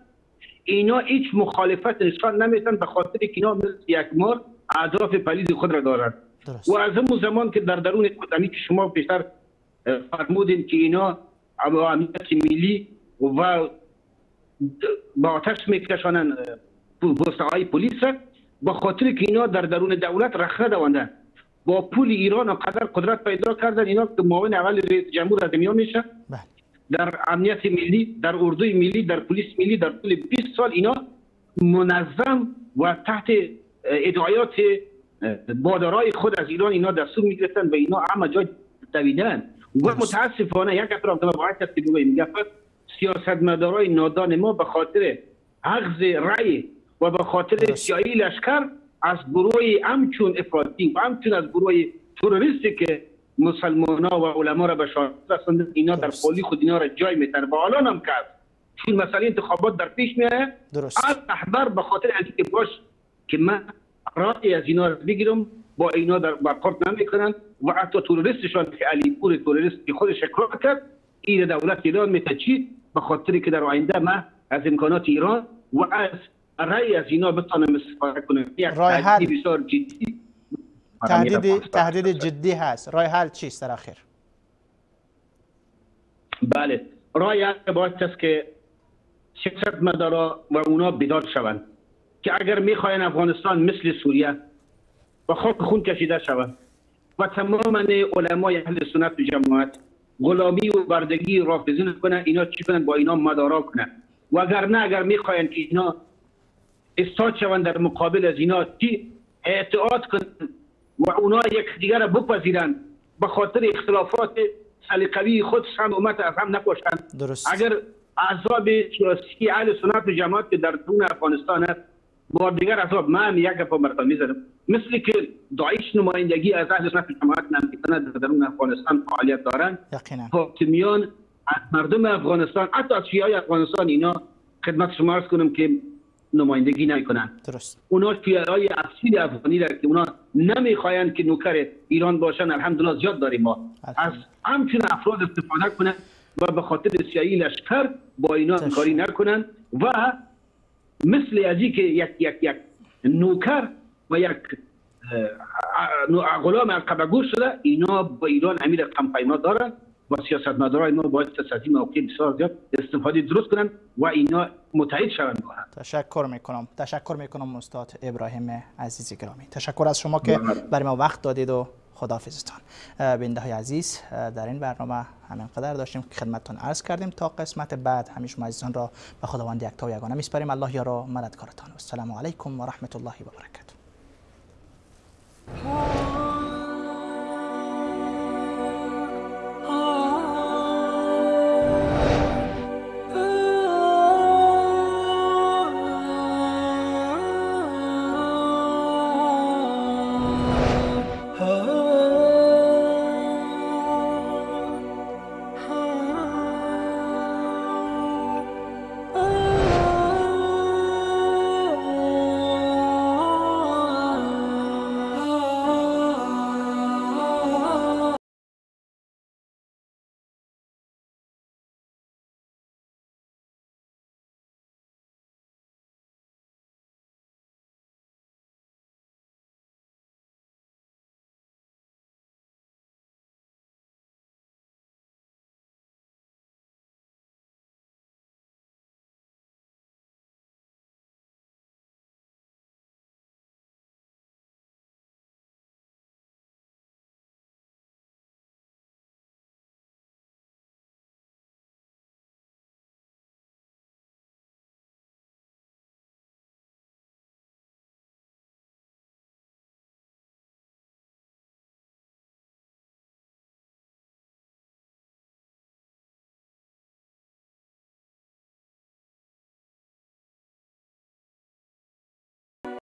اینا هیچ مخالفت نشان نمیدن به خاطر که اینا مثل یک مار اهداف پلید خود را دارن. درست. و از همون زمان که در درون خود که شما بیشتر فرمودین که اینا امنیت ملی و با آتش میکشانن پوسته های پلیس، با خاطر که اینا در درون دولت رخنه دواندن با پول ایران قدر قدرت پیدا کردن اینا که معاون اول رئیس جمهور از میان میشه در امنیت ملی، در اردوی ملی، در پلیس ملی، در طول 20 سال اینا منظم و تحت ادعایات بادارای خود از ایران اینا دستور میگرفتن و اینا همه جای دویدن. و متاسفانه یک اطراف که باید هست که بگوییم سیاستمدارای نادان ما به خاطر اخذ رأی و به خاطر سیاهی لشکر از گروه همچون افراطی و همچون از گروه تروریستی که مسلمان ها و علما را به شهادت رساندن اینا در پالی خود اینا را جای میتن و الان هم کرد چون مسئله انتخابات در پیش میاد. از رهبر به خاطر از اینکه باش که من رأی از اینا را بگیرم با اینا در برخورد نمیکنن و حتی تروریستشان که علی پور تروریست که خودش اقرار کرد این دولت ایران میته چی به خاطر که در آینده ما از امکانات ایران و از رأی از اینا بتونم استفاده کنم. راه حل بسیار جدی، تهدید جدی هست. راه حل چیست در آخر؟ بله، راه حل باید است که سیاستمدارا و اونا بیدار شوند که اگر میخواین افغانستان مثل سوریه و خاک خون کشیده شود و تمام علمای اهل سنت و جماعت غلامی و بردگی رافضی کنن، اینا چی کنن؟ با اینا مدارا کنن. و اگر نه، اگر میخواین که اینا استاد شوند در مقابل از اینا چی اعتقاد کنن و اونا یک دیگر را بپذیرن به خاطر اختلافات سلیقوی خود هم امت از هم نپاشند. درست. اگر احزاب سیاسی اهل سنت و جماعت که در درون افغانستان است با دیگر احزاب، من یک گپ براتون میزنم، مثل که داعش نمایندگی از اهل سنت و جماعت نمیکنه در درون افغانستان فعالیت دارند، فاطمیان از مردم افغانستان، حتی از شیعه افغانستان، اینا خدمت شما عرض کنم که نمایندگی نمیکنن. درست. اونا شیعه اصیل افغانی را که اونا نمیخواهند که نوکر ایران باشن، الحمدلله زیاد داریم ما، از همچون افراد استفاده کنن و به خاطر سیاهی لشکر با اینا همکاری نکنن و مثل از که یک یک یک نوکر و یک غلام عقب گوش شده، اینا با ایران امیر کمپینا دارن و سیاستمدارای ما باید از این موقع بسیار زیاد استفاده درست کنن و اینا متحد شوند با هم. تشکر میکنم استاد ابراهیم عزیز گرامی. تشکر از شما که برای ما وقت دادید و خداحافظتان. بیننده های عزیز، در این برنامه همین قدر داشتیم که خدمتتان عرض کردیم. تا قسمت بعد همیشه شما عزیزان را به خداوند یکتا و یگانه میسپاریم. الله یار و مددکارتان. السلام علیکم و رحمت الله و برکاته.